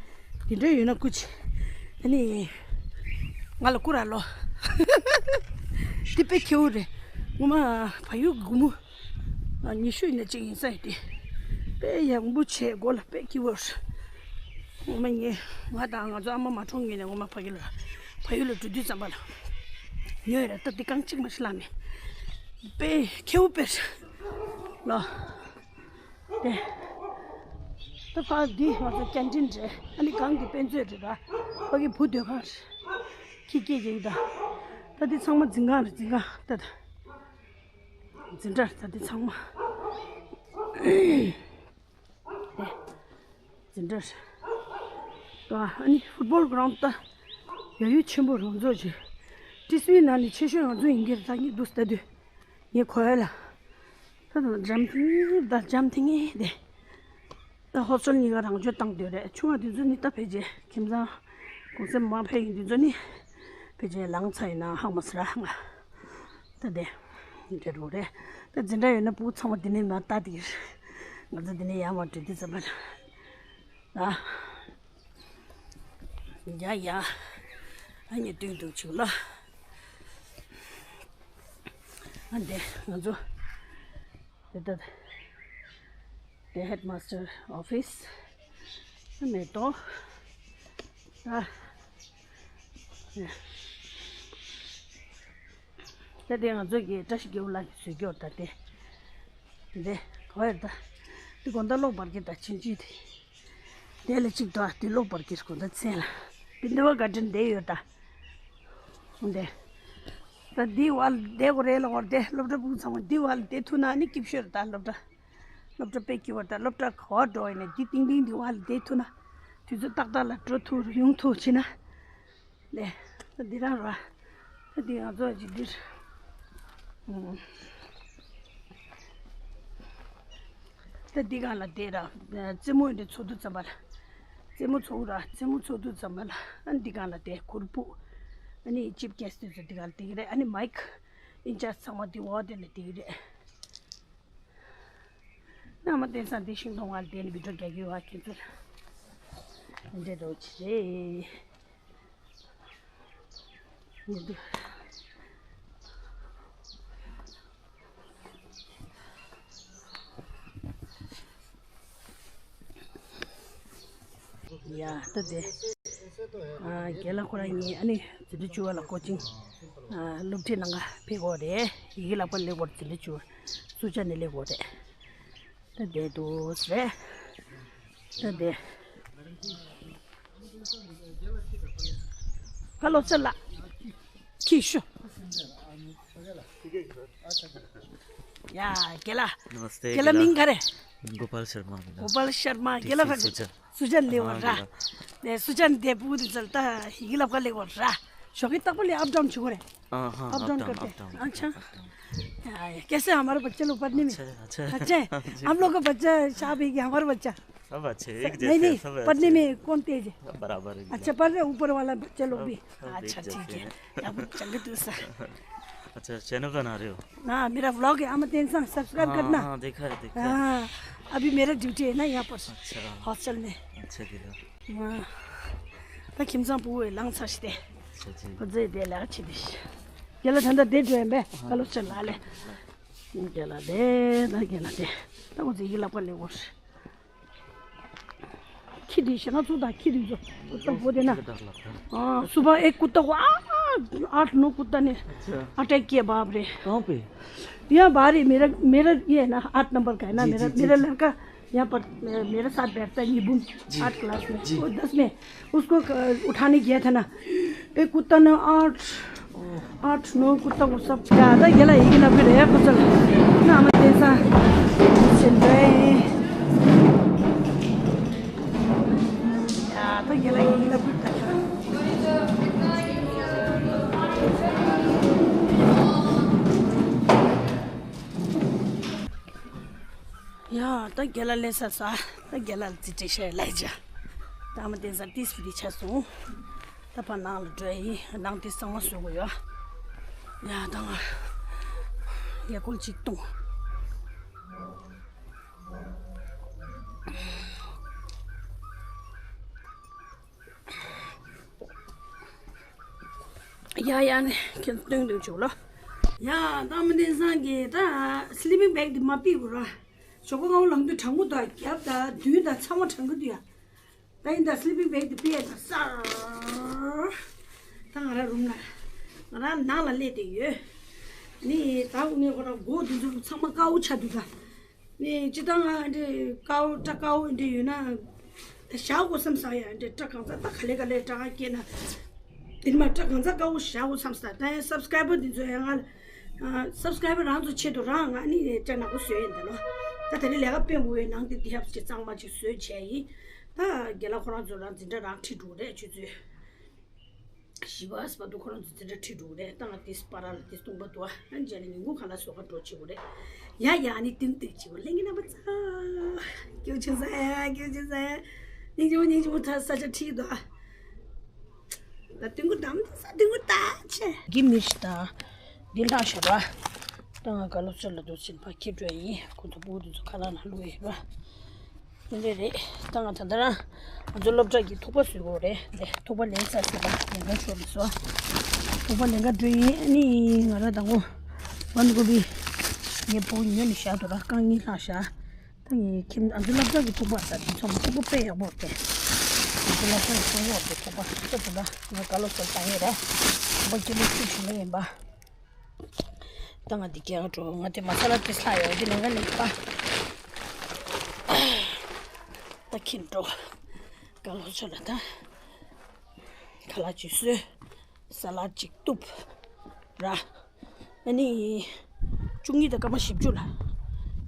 དེ་འདྲ་ཡོད་ན་སྐུ་མཁྱེན། ཨ་ནི། ང་ལ་སྐུར་ར་ལོ། འདི་དཔེ་ཁྱེའུ་རེད། ངོ་མ་བལ་ཡུལ་གི་སྒོར་མོ། ཉི་ཤུ་ཡིན་ན་གཅིག་ཡིན་ས་ཡོད་དེ། དཔེ་ཡག་པོ་བྱས་མགོ་ལ་དཔེ་སྐྱིད་པོ་རེད། ངོ་མ་ངས་ང་དང་ང་ཚོ་ཨ་མ་མ་གྲོངས་ངེས་ནས་ངོ་མ་ཕ་གི་ལ། བལ་ཡུལ་ལ་འགྲོ་དུས་ཙམ་པ་ལ། ཉོས་ར་སྟབས་བདེ་རྐང་གཅིག་མ་ཞིག་བླངས་མེད། དཔེ་ཁྱེའུ་དཔེ་རེད། ལོ། དེ། ད་ཕ་འདི་ང་ཚོ་ཀན་ཊིན་རེད། ཨ་ནི་སྒང་འདི་དཔེ་མཛོད་རེད་ད། ཕ་གི་བུ་སྡོད་ཁང་རེད། ཁྱི་སྐྱེས་ཀྱི་ད། ད་འདི་ཚང་མ་འཛིན་ཁང་རེད་འཛིན་ཁང་ད་ད། འཛིན་གྲྭ་རེད་ད་འདི་ཚང་མ། དེ། འཛིན་གྲྭ་རེད། ད་ཨ་ནི་ཕུཊ་བོལ་གྷི་རའུན་ཌི་ད། ཡ་ཡུལ་ཆེན་པོ་རང་ཚོགས་ཀྱི། ཏི་སུའི་ནང་ནས་ཆེ་ཤོས་ང་ཚོ་ཡིན་གྱི་རེད་ད་ངས་འདུག་ལྟ་དུས། ངས་གོ་ཡ་ལ། ད་དུང་འཇམ་ཐིང་ངེ་ད་འཇམ་ཐིང་ངེ་དེ། ད་ཧོ་སི་ཊེལ་གཉིས་ཀ་རང་སྐྱོང་བཏང་སྡོད་རེད། ཆུང་བ་དེ་ཚོ་ནི་ད་ཕལ་ཆེར་ཁྱིམ་ཚང་གུང་སེང་མ་ཕེབས་ཡིན་དུས་ཚོད་ནི་ཕལ་ཆེར་ལངས་ཚར་ཡིན་ན་ཧང་མ་སི་ར་ང་ད་དེ་འདྲ་རུ་རེད། ད་འཛིན་གྲྭ་ཡོད་ན་ཕྲུ་གུ་ཚང་མ་འདི་ནས་མར་ལྟ་དེ་ང་ཚོ་འདི་ནས་ཡར་མར་འགྲོ་དུས་ཙམ་པ་ལ་ཡ་ཡ་ཨ་ནི་སྟོན་འདུག་ཆུ་ལ་ཨ་འདི་ང་ཚོ། དེ་ལྟར། དེ་ཧེཌ་མ་སི་ཊར་ཨོ་ཕི་སི་མེ་ཏོག་ཨ། ད་དེ་ང་ཚོ་གི་བཀྲ་ཤིས་རྒྱལ་པོ་ལགས་ཀྱིས་བཟོས་ཀྱོག་ད་དེ། དེ་ག་བར་ད། དེ་དགོང་དག་གློག་འབར་གྱི་ད་ཕྱིན་ཅི་དེ། དེ་ལ་གཅིག་ཏུ་ཨ་དེ་གློག་འབར་གྱི་དགོང་དག་མཚན་ལ། དེ་འདི་བ་ག་དྲིན་དེ་ཡོད་ད། འདི། ད་འདི་བ་ལ་བསྡད་དགོས་རེད་ལ་འོར་དེ་སློབ་གྲྭ་ཕྲུ་གུ་ཚང་མ་འདི་བ་ལ་བསྡད་ཐུབ་ན་ནི་སྐྱིད་ཤོས་རེད་ད་སློབ་གྲྭ། སློབ་གྲྭ་དཔེ་སྐྱིད་པོ་ད་སློབ་གྲྭ་ག་བ་འགྲོ་ཡིན་ན་འདི་ཏིང་ཏིང་འདི་བ་ལ་བསྡད་ཐུབ་ན། དུས་ཚོད་ཏག་ཏག་ལ་འགྲོ་ཐུབ་ཡོང་ཐུབ་བྱེད་ན། ལེ། ད་འདི་རང་ར། ད་འདི་ང་ཚོ་ཅིག་འདིར། ཨུམ། ད་འདི་གང་ལ་བསྡད་ར། རྩེད་མོ་འདི་ཚོགས་དུས་ཙམ་པ་ལ། རྩེད་མོ་ཚོགས་ར་རྩེད་མོ་ཚོགས་དུས་ཙམ་པ་ལ། ཨ་འདི་གང་ལ་བསྡད་གུར་ཕུབ། ཨ་ནི་ཅིབ་ཀེ་སི་དེ་ཚོ་འདི་གང་ལ་བསྡད་ཀྱི་རེད། ཨ་ནི་མའིག་ཨིན་ཅར་ཚང་མ་འདི་འོག་དེ་ལ་བསྡད་ཀྱི་རེད། ཨ་མ་བསྟན་བཟང་འདི་ཤིང་སྡོང་བ་ལ་བསྡད་ནས་བི་ཌིའོ་རྒྱག་གི་ཡོད་ཨ་ཁྱེད་ཚོ་ལ། འདི་འདྲ་འདྲ་བོ་ཅིག་རེད། ཡ་ད་དེ། ཨ་རྒན་ལགས་ཁོ་རང་གཉིས་ཨ་ནི་འཛིན་གྲྭ་བཅུ་པ་ལ་ཀོ་ཅིང་། ཨ་སློབ་ཁྲིད་གནང་ག་ཕེབས་ཀྱི་ཡོད་རེད། ཡི་གེ་བསླབ་ག་སླེབས་ཀྱི་ཡོད་རེད། འཛིན་གྲྭ་བཅུ་པ་སུ་ཇཱ་ནས་སླེབས་ཀྱི་ཡོད་རེད། ད་བསྡད་འདུག་ཟེར། ད་བསྡད། ཧ་ལོ་ཚེ་ལགས། ཁྱི་ཤོ། ཡ་རྒན་ལགས། नमस्ते རྒན་ལགས། མིང་ག་རེ། गोपाल शर्मा। गोपाल शर्मा རྒན་ལགས། སུ་ཇཱ། སུ་ཇཱ་ནས་སླེབས་པ་ར། ནས་སུ་ཇཱ་ནས་བསྡད་པ་འདི་ཚོ་ད་ཡི་གེ་བསླབ་ག་སླེབས་པ་ར། ཞོགས་ཀས་རྟག་པར་ལས་ཨབ་ཌའུན་བྱེད་ཀྱི་རེད། हाँ, हाँ, up down करते हैं। अच्छा। कैसे हमारे बच्चे लोग पढ़ने में? अच्छा, अच्छा। अच्छे हैं? हम लोग का बच्चा साहब है कि हमारा बच्चा? सब अच्छे हैं, एक जैसे हैं, सब अच्छे हैं। नहीं, नहीं, पढ़ने में कौन तेज है? सब बराबर है। अच्छा, पढ़ रहे ऊपर वाला बच्चा लोग भी? सब, सब एक जैसे हैं। अच्छा, ठीक है। अब चंगे तू सा। अच्छा, चैनल बना रहे हो? हाँ, मेरा व्लॉग है, अमर टेंशन, सब्सक्राइब करना। हाँ, देखा है, देखा है। हाँ, अभी मेरा ड्यूटी है ना यहाँ पर, अच्छा। हॉस्टल में। अच्छा किया। ད་ཁྱིམ་ཚང་བུ་བས་ལངས་ཚར་ཤི་སྟེ། ཁོ་ཚོས་དེ་ལ་ཆི་དེ་ཤི། རྒན་ལགས་ད་ལྟ་བསྡད་འགྲོ་ཡིན་པས་ཀ་ལོ་ཆེ་ལ་ལས། རྒན་ལགས་དེ་ད་རྒན་ལགས་དེ་ད་ཁོ་ཚོས་ཡིག་ལབ་ག་ལས་འོར། ཁྱི་དེ་ཞེ་ན་ཚུགས་དང་ཁྱི་དེ་ཚོ་ཀུ་ཏ་བོ་དེ་ན། ཨ་སུ་པ་ཨེ་ཀུ་ཏ་ཝ་ཨ་ཨ་ནོ་ཀུ་ཏ་ནི་ཨ་ཏེ་ཀེ་བབ་རེ། कहाँ पे? यहाँ बाहर ही मेरा मेरा ये है ना आठ नंबर का है ना मेरा मेरा लड़का यहाँ पर, अ, मेरे साथ बैठता है निबुम, जी। आठ क्लास में। जी। वो दस में, उसको, अ, उठाने गया था ना, एक कुत्ता ने आठ, आठ, नौ कुत्ता को सब ज्यादा गला ही गला फिर है कुछ ना, हम जैसा चल रहे हैं। ज्यादा गला ही गला फिर था। ཡ། ད་རྒན་ལགས་སླེབས་ཚར་སོང་། ད་རྒན་ལགས་ལ་རྩིས་སྤྲད་ཤེས་ལབ་བྱས། ད་མ་བསྟན་ས་ཏིས་བི་དེ་ཆགས་སོང་། ད་ཕར་ནང་ལ་འགྲོ་ཡིན། ནང་དེ་གཙང་མ་བཟོ་དགོས་ཡོད། ཡ། ད་ང་ཡ་ཀོལ་གཅིག་བཏུང་། ཡ་ཡ། ནི་ཁྱེད་སྟོན་དུ་བཅུག་ལོ། ཡ། ད་མ་བསྟན་སང་གི་ད་སི་ལི་པིང་བེག་འདི་མ་ཕུད་དགོས་ར། ཞོགས་པ་སྔ་པོ་ལངས་དུས་གྲང་མོ་དང་རྒྱབ་དང་མདུན་དང་ཚང་མ་གྲང་གི་འདུག་ཡ། ད་ཡིན་ད་སི་ལི་པིང་བེག་འདི་ཕུད་ཡ་ད་སར། ད་ང་རང་རུམ་ལ། ང་རང་ནང་ལ་སླེབས་བསྡད་ཡོད། ནི་ད་དངོས་ཁོ་རང་སྒོ་འདི་ཚོ་ཚང་མ་དཀར་པོ་ཆགས་འདུག་ད། ནི་སྤྱིར་བཏང་ང་འདི་དཀར་པོ་སྐྲ་དཀར་པོ་འདི་ཡོད་ན། ད་བཞག་དགོས་བསམ་ས་ཡ། འདི་སྐྲ་གང་ཚ་ད་ག་ལེ་ག་ལེ་སྐྲ་སྐྱེས་ན། འདི་མ་སྐྲ་གང་ཚ་དཀར་པོ་བཞག་དགོས་བསམ་ས། ད་ཡང་སབ་སི་ཀ་རའི་བར་འདི་ཚོ་ཡང་ང་ལ། སབ་སི་ཀ་རའི་བར་རང་ཚོ་ཆེད་དུ་རང་ང་ནི་སྐྲ་ནག་པོ་བཟོས་ཡིན་ད་ལོ། ད་དེ་རིང་ལས་ཀ་དཔེ་མང་པོ་ཡོད། ནང་དེ་དེབ་ཅིག་གཙང་མ་ཅིག་བཟོས་བྱས་ཡིན། ད་རྒན་ལགས་ཁོ་རང་ཚོ་རང་འཛིན་གྲྭ་རང་ཁྲིད་འགྲོ་རེད། ཆུ་ཚོད་བཞི་པ་ཨ་སི་པ་དུ་ཁོ་རང་ཚོ་འཛིན་གྲྭ་ཁྲིད་འགྲོ་རེད། ད་ང་དེ་སི་པ་ར་ལ་དེ་སྟོང་པ་དུ་ཨ་ནི་ཇ་ནི་ཉིན་གུང་ཁ་ལག་བཟོ་ག་འགྲོ་བྱེད་དགོས་རེད། ཡ་ཡ། ནི་ཏིང་ཏིག་བྱེད་དགོས། ལྷན་རྒྱས་རྣམ་པ་ཚོ། སྐྱོ་ཆེ་ས་ཡ། སྐྱོ་ཆེ་ས་ཡ། སྙིང་རྗེ་མོ། སྙིང་རྗེ་མོ། ད་ས་ཆ་ཁྲིད་འདུག་ཨ། ད་ཏིང་གུ་དམ་ས་ཏིང་གུ་ད་ཆེ། གི་མི་ཤི་ད། འདི་ལྷག་ཤོག་ར། ད་ང་ག་ལོ་ཚོད་ལ་འདུག་ཕྱིན་ཕ་ཁྱེད་འགྲོ་ཡིན། ཁོ་ཚོ་བུ་དེ་ཚོ་ཁ་ལག་ན་ལུས་ཡོད་ར། དེ་འདྲ་རེད། ད་ང་ད་ལྟ་རང་ང་ཚོ་སློབ་གྲྭ་གི་ཐུག་པ་བཟོས་དགོས་རེད། ལས་ཐུག་པ་ལེན་ཚར་ཟེར་ལ་ལེན་ག་ཤོག་ལ་སོ། ཐུག་པ་ལེན་ག་འགྲོ་ཡིན། ཨ་ནི་ང་རང་དང་པོ་བན་གོ་བི་ངའི་བུ་ཉོ་ནས་བཞག་འདུག་ར། རྐང་གཉིས་ལྷག་བཞག་ད་ངས་ཁྱིམ་ང་ཚོ་སློབ་གྲྭ་གི་ཐུག་པ་ཟ་དུས་ཚོད་ཐུག་པ་དཔེ་ཡག་པོ་རེད། ང་ཚོ་སློབ་གྲྭ་གི་ཐུག་པ་རེད། ཐུག་པ་ལྟ་བུ་ལ་ང་ག་ལོ་སོ་བཏང་ཡོད་ར། ཐུག་པ་ཀི་ལོ་བཅུ་ཞིག་ལ་ཡིན་པ། ད་ང་འདི་རྒྱག་འགྲོ། ང་དེ་མ་ས་ལ་དེ་ལྷག་ཡོད། དེ་ལེན་ག་ལེན་པ། ད་ཁྱིམ་འགྲོ། ག་ལོ་ཚོད་ལ་ད་ཁ་ལག་ཅིག་བཟོས། ས་ལད་ཅིག་གཏུབ་ར། ཨ་ནི་བཅུ་གཉིས་དང་སྐར་མ་བཞི་བཅུ་ལ་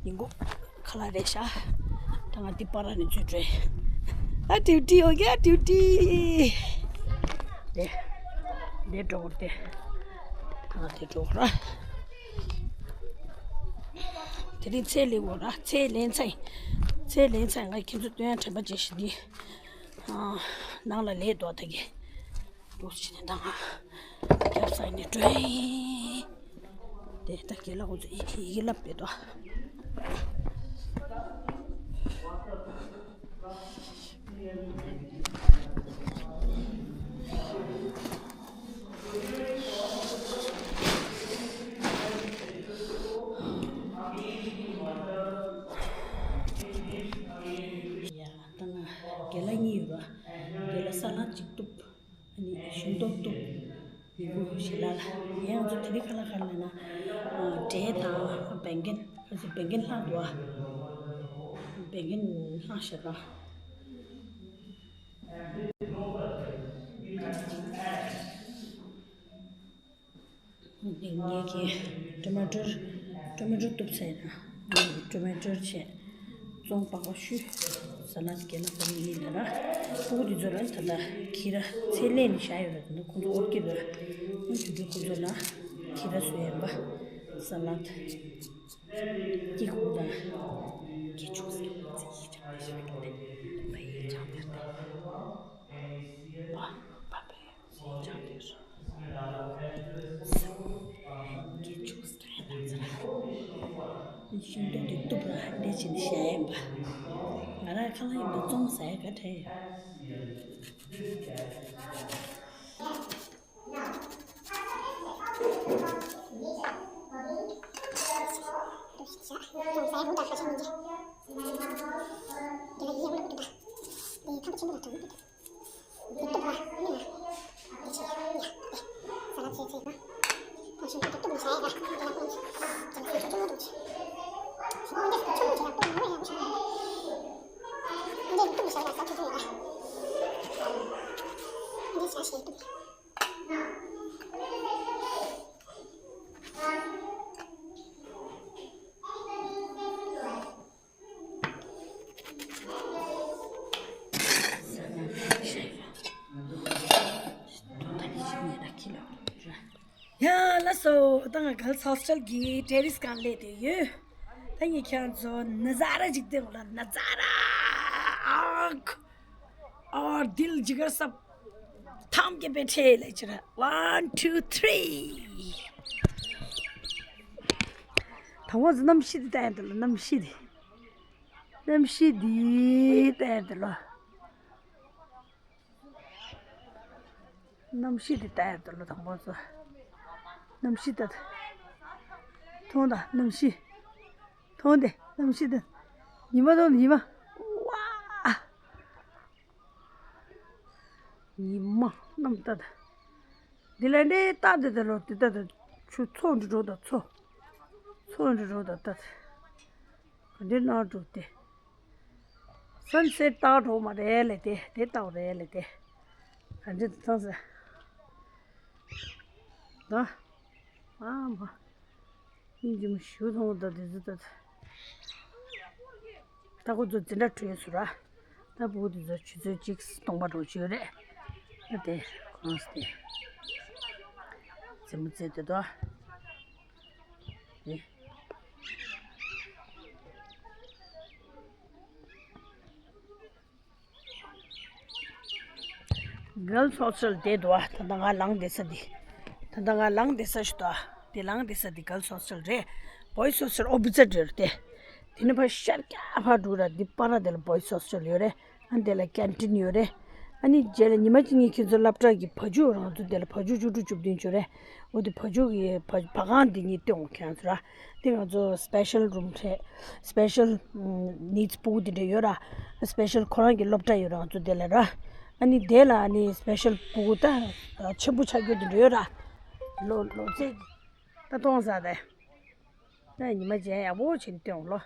ཉིན་གུང་ཁ་ལག་རེད་ཤག་ད་ང་འདི་པ་ར་ནས་འཛུལ་འགྲོ། ཨ་ཌིའུ་ཊི། ཨོ་ཀེ། ཨ་ཌིའུ་ཊི། དེ་དེ་འགྲོ་དེ། ད་ང་དེ་འགྲོ་ར། དེ་རིང་ཚལ་ལེན་དགོས་ར། ཚལ་ལེན་ཚར་ཡིན། ཚལ་ལེན་ཚར་ཡིན། ང་ཁྱེད་ཚོ་སྟོན་ཡ་དྲན་པ་བརྗེད་ཤིག་འདི། ཨ། ནང་ལ་ལས་དོ་ད་གི། འདུག་ཕྱིན་ནས་ད་ང་རྒྱབ་ས་ནས་བྲོས་ཡིན། དེ་ད་རྒན་ལགས་ཁོང་ཚོ་ཡི་གེ་ཡི་གེ་བསླབ་པའི་དོ། ཡ། ད་ང་རྒན་ལགས་གཉིས་ཡོད་པ། རྒན་ལགས་ས་ལད་ཅིག་གཏུབ། ཨ་ནི་ཞིམ་ཏོག་ཏོ། ཡིན་གོ་ཞིག་ལ་ལ། ཡང་ང་ཚོ་དེ་རིང་ཁ་ལག་ག་རེ་ལེན་ན། ཨ། འབྲས་དང་བེང་གན། ཁ་ཚིག་བེང་གན་ལྷག་འདུག་ཨ། བེང་གན་ལྷག་ཤག་ད། ངེད་ཀྱིས་ཊོ་མ་ཊོ། ཊོ་མ་ཊོ་གཏུབ་ཚར་ཡིན། ཊོ་མ་ཊོ་བྱས། བཙོང་པགས་པ་བཤུས། ས་ལད་རྒན་ལགས་ཁོ་རང་གཉིས་ལ་ར། ཕྲུ་གུ་འདི་ཚོ་ལ་ད་ལྟ་ཁྱི་ར་ཚལ་ལས་ནས་བཞག་ཡོད་ར། ད་ལྟ་ཁོ་ཚོ་ཨོ་ཀི་ར། ཨོ་དེ་འདྲ་ཁོ་ཚོ་ལ་ཁྱི་ར་བཟོས་ཡིན་པ། ས་ལད། ཀྱི་ཁོ་ད། ཀྱི་ཆུ་སི་ཀྱི་ཡི་ཅང་དེ་ཤ་དེ། ཕ་ཡི་ཅང་དེ་དེ། པ་པ་པའི། ཤིང་ཏོག་དེ་གཏུབ་ལ་འདི་བྱས་ནས་བཞག་ཡིན་པ། ང་རང་ཁ་ལག་ཡིན་པ་བཙོང་ཟ་ཡ་ག་འདྲ་ཡོད། ཡ་ལགས་སོ། ད་ང་གརལ་སི་ཧོ་སི་ཊལ་གྱི་ཊེ་རེ་སི་སྒང་སླེབས་བསྡད་ཡོད། ད་ངས་ཁྱེད་རང་ཚོ་ནཛ་ར་ཅིག་སྟོན་དགོས་ལ། ནཛ་ར། ཨ་ཁུ། और दिल जिगर सब थाम के बैठे ལབ་ཀྱི་རེད། One, two, three. དང་པོ་གནམ་གཤིས་འདི་ལྟ་ཡ་འདུག་ལ། གནམ་གཤིས་འདི། གནམ་གཤིས་འདི་ལྟ་ཡ་འདུག་ལ། གནམ་གཤིས་འདི་ལྟ་ཡ་འདུག་ལ། དང་པོ་ཚོ། གནམ་གཤིས་ལྟ། མཐོང་དང་གནམ་གཤིས། མཐོང་དེ་གནམ་གཤིས་ལྟ། ཉི་མ་མཐོང་ཉི་མ། ཝ། ཉི་མ་གནམ་ལྟ་དང་། འདི་ལ་འདྲེ་ལྟ་དེ་དེ་ལོ་དེ་ལྟ་དེ། ཆུ་མཚོ་འདྲེ་འགྲོ་དང་མཚོ། མཚོ་འདྲེ་འགྲོ་དང་ལྟ་དེ། ག་འདྲེ་ནང་འགྲོ་དེ། སན་སེ་ཊི་ལྟ་འགྲོ་མ་རེད་ལས་དེ། དེ་ལྟ་བ་རེད་ལས་དེ། ག་འདྲེ་དེ་ཚང་ས། ད། ཨ་མ། སྙིང་རྗེ་མོ་ཞུ་མཐོང་ད་དེ་ཚོ་ད། ད་ཁོ་ཚོ་འཛིན་གྲྭ་གྲོལ་སོང་ར། ད་བུ་དེ་ཚོ་ཆུ་ཚོད་གཅིག་སྟོང་པ་འགྲོ་བྱོས་རེད། ད་དེ་ཁོང་སྟེ། རྩེད་མོ་རྩེ་དེ་དོ། དེ། གརལ་སི་ཧོ་སི་ཊལ་དེ་འདུག་ཨ། ད་ལྟ་ང་ལངས་བསྡད་ས་འདི། ད་ལྟ་ང་ལངས་བསྡད་ས་ཞིག་འདུག་ཨ། དེ་ལངས་བསྡད་ས་འདི་གརལ་སི་ཧོ་སི་ཊལ་རེད། བོའི་སི་ཧོ་སི་ཊལ་ཨོ་པོ་སི་ཊི་ཡོད་རེད་དེ། དེ་ནས་ཕར་ཤར་རྒྱག་ཕར་འགྲོ་ར། འདི་པར་ར་དེ་ལ་བོའི་སི་ཧོ་སི་ཊལ་ཡོད་རེད། ཨ་ནི་དེ་ལ་ཀེན་ཊིན་ཡོད་རེད། ཨ་ནི་རྗེས་ལ་ཉི་མ་གཅིག་ངས་ཁྱེད་ཚོ་སློབ་གྲྭ་གི་བ་ཕྱུགས་རང་ཚོ་དེ་ལ་བ་ཕྱུགས་བཅུ་དྲུག་བཅུ་བདུན་ཡོད་རེད། འོ་དེ་བ་ཕྱུགས་ཀྱི་བ་བ་གང་འདི་ངས་སྟོན་ཁྱེད་ཚོ་ར། དེ་ང་ཚོ་སི་པེ་ཤལ་རུམ་རེད། སི་པེ་ཤལ་ནིཌ་སི་ཕྲུ་གུ་དེ་འདྲ་ཡོད་ར། སི་པེ་ཤལ་ཁོ་རང་གི་སློབ་གྲྭ་ཡོད་ར། ང་ཚོ་དེ་ལ་ར། ཨ་ནི་དེ་ལ་ཨ་ནི་སི་པེ་ཤལ་ཕྲུ་གུ་ད་ཆེན་པོ་ཆགས་རྒྱུ་དེ་འདྲ་ཡོད་ར། ལོ་ལོ་ཚད་ད་གཏོང་ས་དེ། ད་ཉི་མ་རྗེས་ཡག་པོ་བྱེད་སྟོན་ལོ།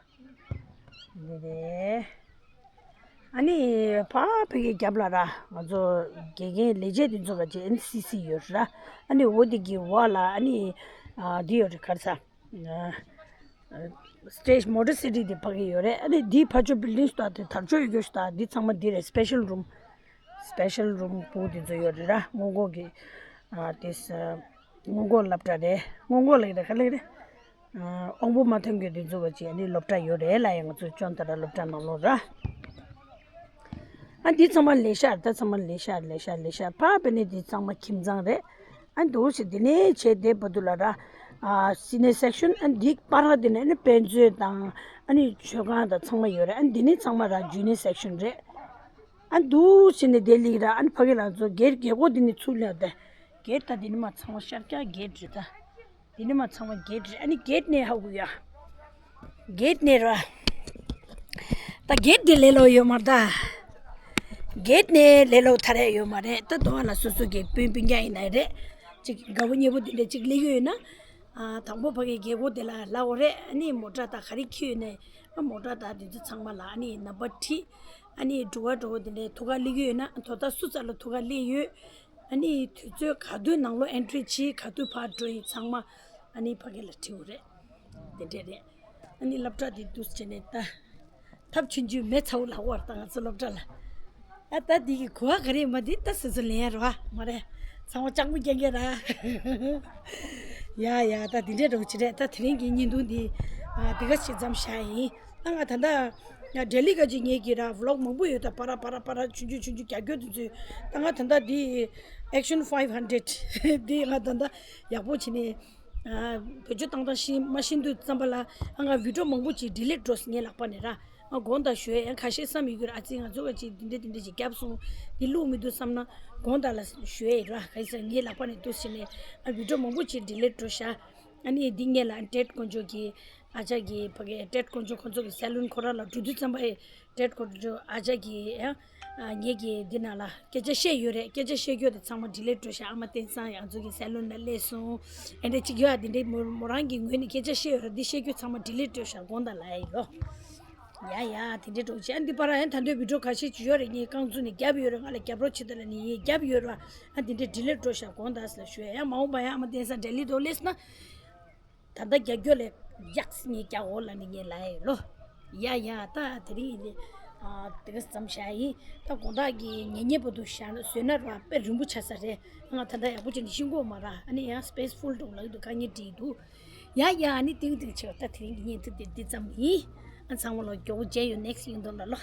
འདི་རེད། ཨ་ནི་ཕ་ཕ་གི་རྒྱབ་ལ་ར། ང་ཚོ་དགེ་རྒན་ལས་བྱེད་དེ་ཚོ་ག་ཅེ་ཨེན་སི་སི་ཡོད་ར། ཨ་ནི་འོ་དེ་གི་འོག་ལ་ཨ་ནི་ཨ་འདི་ཡོད་རེད། ག་རེ་ཟ། ཨ་སི་ཊེ་ཇི་མོ་ཊར་སི་ཊི་དེ་ཕ་གི་ཡོད་རེད། ཨ་ནི་འདི་ཕ་ཕྱོགས་བིལ་ཌིང་ཞིག་དང་དེ་དར་ལྕོག་ཡོད་རྒྱུ་ཞིག་དང་། འདི་ཚང་མ་འདི་རེད། སི་པེ་ཤལ་རུམ། སི་པེ་ཤལ་རུམ་ཕྲུ་གུ་དེ་ཚོ་ཡོད་རེད་ར། སྔོན་འགོག་གི་ཨ་དེ་སྔོན་འགོག་སློབ་གྲྭ་རེད། སྔོན་འགོག་ལབ་ཀྱི་རེད། ག་ལབ་ཀྱི་རེད། ཨ་དབང་པོ་མ་ཐོན་མཁན་དེ་ཚོ་ག་ཅེ་ཨ་ནི་སློབ་གྲྭ་ཡོད་རེད་ལ། ཡང་ང་ཚོ་ཅོན་ཏ་ར་སློབ་གྲྭ་ནང་ལོགས་ར། ཨ་འདི་ཚང་མ་ལས་ཤག་རེད། ད་ཚང་མ་ལས་ཤག་ལས་ཤག་ལས་ཤག་ཕ་བེ་ནི་འདི་ཚང་མ་ཁྱིམ་ཚང་རེད། ཨ་འདུག་སེ་འདི་ནས་བྱས་དེ་བར་དུ་ལ་ར། ཨ་སི་ནི་ཡར་སེག་ཤན། ཨ་འདི་པར་ར་འདི་ནས་ཨ་ནི་དཔེ་མཛོད་དང་ཨ་ནི་མཆོད་ཁང་དང་ཚང་མ་ཡོད་རེད། ཨ་འདི་ནི་ཚང་མ་ར་ཇུ་ནི་ཡར་སེག་ཤན་རེད། ཨ་འདུག་སེ་ནས་དེ་ལིག་ར། ཨ་ནི་ཕ་གི་ལ་ཚོ་གེ་རི་གེ་སྒོ་འདི་ནས་ཚུར་ལ་དེ། གེ་རི་ད་འདི་ནི་མ་ཚང་མ་ཤར་རྒྱག་གེ་རི་རེད་ད། འདི་ནི་མ་ཚང་མ་གེ་རི་རེད། ཨ་ནི་གེ་རི་ནས་ཧ་གོ་ཡ། གེ་རི་ནས་ར། ད་གེ་རི་འདི་ལས་སླ་པོ་ཡོད་མ་རེད་ད། གེ་རི་ནས་ལས་སླ་པོ་ཐར་ཡ་ཡོད་མ་རེད། ད་དོ་བ་ལ་སོ་སོ་གི་སྤུན་སྤུན་ཀྱག་ཡིན་ན་རེད། ཅིག་དགའ་པོ་ཉེ་པོ་འདི་འདྲ་ཅིག་སླེབས་ཡོད་ན། ཨ་དང་པོ་ཕ་གི་གེ་སྒོ་དེ་ལ་ལབ་དགོས་རེད། ཨ་ནི་མོ་ཊ་དང་ག་རེ་འཁྱེར་ཡོད་ནའི་ཨ་མོ་ཊ་དང་དེ་ཚོ་ཚང་མ་ལ་ཨ་ནི་ནམ་བར་བྲིས། ཨ་ནི་འགྲུལ་བ་འགྲོ་བ་དེ་འདྲའི་ཐུག་ག་སླེབས་ཀྱི་ཡོད་ན། དོ་བདག་སུ་ཚ་ལ་ཐུག་ག་སླེབས་ཡོད། ཨ་ནི་དུས་ཚོད་ག་དུས་ནང་ལོགས་ཨེན་ཊི་རི་བྱས། ག་དུས་ཕར་འགྲོ་ཡིན། ཚང་མ་ཨ་ནི་ཕ་གི་ལ་བྲིས་དགོས་རེད། དེ་འདྲས་རེད། ཨ་ནི་སློབ་གྲྭ་དེ་འདུག་སེ་བྱས་ནས་ད། ཐབས་ཆུང་ཆུང་མེ་ཚ་བོ་ལ་བར་དང་ང་ཚོ་སློབ་གྲྭ་ལ། ཨ་ད་འདི་གི་གོ་བ་ག་རེ་མ་འདི་ད་སོ་སོ་ལེན་ཡ་རེད་བ། མ་རེད། ཚང་མ་ལྕགས་མོ་རྒྱག་གི་ར། ཡ་ཡ། ད་འདི་འདྲས་རོགས་བྱེད་རེད། ད་དེ་རིང་གི་བརྙན་ཐུང་འདི་ཨ་འདི་ག་ཞིག་མཚམས་བཞག་ཡིན། ཨ་ང་ད་ལྟ་ལྡི་ལི་ག་ཅིག་ངེད་ཀྱི་ར་ཝི་ལོག་མང་པོ་ཡོད། ད་པ་ར་པ་ར་པ་ར་ཆུང་ཆུང་ཆུང་ཆུང་རྒྱག་རྒྱུ་དེ་ཚོས། ད་ང་ད་ལྟ་འདི་Action five hundred འདི་ང་ད་ལྟ་ཡག་པོ་བྱས་ནས། ཨ་བེད་སྤྱོད་བཏང་སྟངས་ཤེས་མ་ཤེས་དུས་ཙམ་པ་ལ། ཨ་ང་བི་ཌི་ཡོ་མང་པོ་ཅིག་ཌི་ལིཊ་འགྲོ་སོང་ངའི་ལག་པ་ནས་ར། ཨ་དགོངས་དག་ཞུ་ཡ། ཡང་ཁ་ཤས་བསམ་ཡོད་ཀྱི་ར། ཨ་ཙི་ང་ཚོ་ག་ཅིག་འདི་འདྲ་འདི་འདྲ་ཅིག་བརྒྱབ་སོང་། འདི་བླུག་མི་འདུག་བསམ་ན་དགོངས་དག་ལ་ཞུ་ཡ་ཡིན་ར། ག་ཡིན་ཟེར་ངའི་ལག་པ་ནས་འདུག་སེ་ནས་ཨ་བི་ཌི་ཡོ་མང་པོ་ཅིག་ཌི་ལིཊ་འགྲོ་ཤག་ཨ་ནི་འདི་ངས་ལ་ཨ་ཊེཌ་དཀོན་མཆོག་གི་ཨ་ཅག་གི་ཕ་གི་ཨ་ཊེཌ་དཀོན་མཆོག་ཁོང་ཚོ་གི་སེ་ལུན་ཁོ་རང་ལ་འགྲོ་དུས་ཙམ་པ་ཨེ། ཊེཌ་དཀོན་མཆོག་ཨ་ཅག་གིས་ཡང་ཨ་ངེད་ཀྱིས་འདི་ནང་ལ་སྐད་ཆ་བཤད་ཡོད་རེད། སྐད་ཆ་བཤད་རྒྱུ་དེ་ཚང་མ་ཌི་ལིཊ་འགྲོ་ཤག་ཨ་མ་བསྟན་བཟང་ཡང་ཚོ་གི་སེ་ལུན་ལ་སླེབས་སོང་། ཨེ་འདྲ་ཅིག་ཡོད་ཨ། དེ་འདྲའི་མོ་མོ་རང་གི་ངོས་ནས་སྐད་ཆ་བཤད་ཡོད་རེད། འདི་བཤད་རྒྱུ་ཚང་མ་ཌི་ལིཊ་འགྲོ་ཤག་དགོངས་དག་ལ་ཡ་ཡིན་ལོ། ཡ་ཡ། དེ་འདྲའི་འགྲོ་བྱས། ཨ་འདི་པར་ཡང་ད་འདོད་བི་ཌིའོ་ཁ་ཤས་ཅིག་ཡོད་རེད། ངས་རྐང་བཙུགས་ནས་བརྒྱབ་ཡོད་རེད། ང་ལ་རྒྱབ་རོགས་བྱེད་དང་ལབ་ནས་ངས་བརྒྱབ་ཡོད་རེད། ཨ་འདི་འདྲའི་ཌི་ལིཊ་འགྲོ་ཤག་དགོངས་དག་ཟེར་ལབ་ཞུ་ཡ། ཡང་མ་འོངས་པ་ཡང་ཨ་མ་བསྟན་ས་ཌི་ལི་འགྲོ་ལེས་ན། ད་ལྟ་རྒྱག་རྒྱུ་ལས་ཡག་ངས་རྒྱག་འོ་ལབ་ནས་ངས་ལབ་ཡ་ཡིན་ལོ། ཡ་ཡ། ད་དེ་རིང་ཡིན་ནི། ཨ་དེ་ག་ཙམ་བཞག་ཡིན། ད་དགོང་དག་གི་ཉལ་ཉལ་བར་དུ་བཞག་ན་བཟོས་ན་ར་དཔེ་རིང་པོ་ཆགས་ས་རེད། ང་ད་ལྟ་ཡག་པོ་བྱས་ནས་ཤེས་གོ་མ་ར། ཨ་ནི་ཡང་སི་པེ་སི་ཕུལ་འདུག་ལབ་ཀྱི་འདུག་དཀའ་ངལ་འཕྲད་ཀྱི་འདུག་ཡ་ཡ། ཨ་ནི་ཏིང་ཏིང་བྱེད་པ། ད་དེ་རིང་གི་བརྙན་ཐུང་དེ་འདི་ཙམ་ཡིན། ཨ་ཚང་མ་ལོ་མགྱོགས་པོ་མཇལ་ཡོང་། ནེག་སི་ཊི་ཡིན་དོ་ལ་ལོ།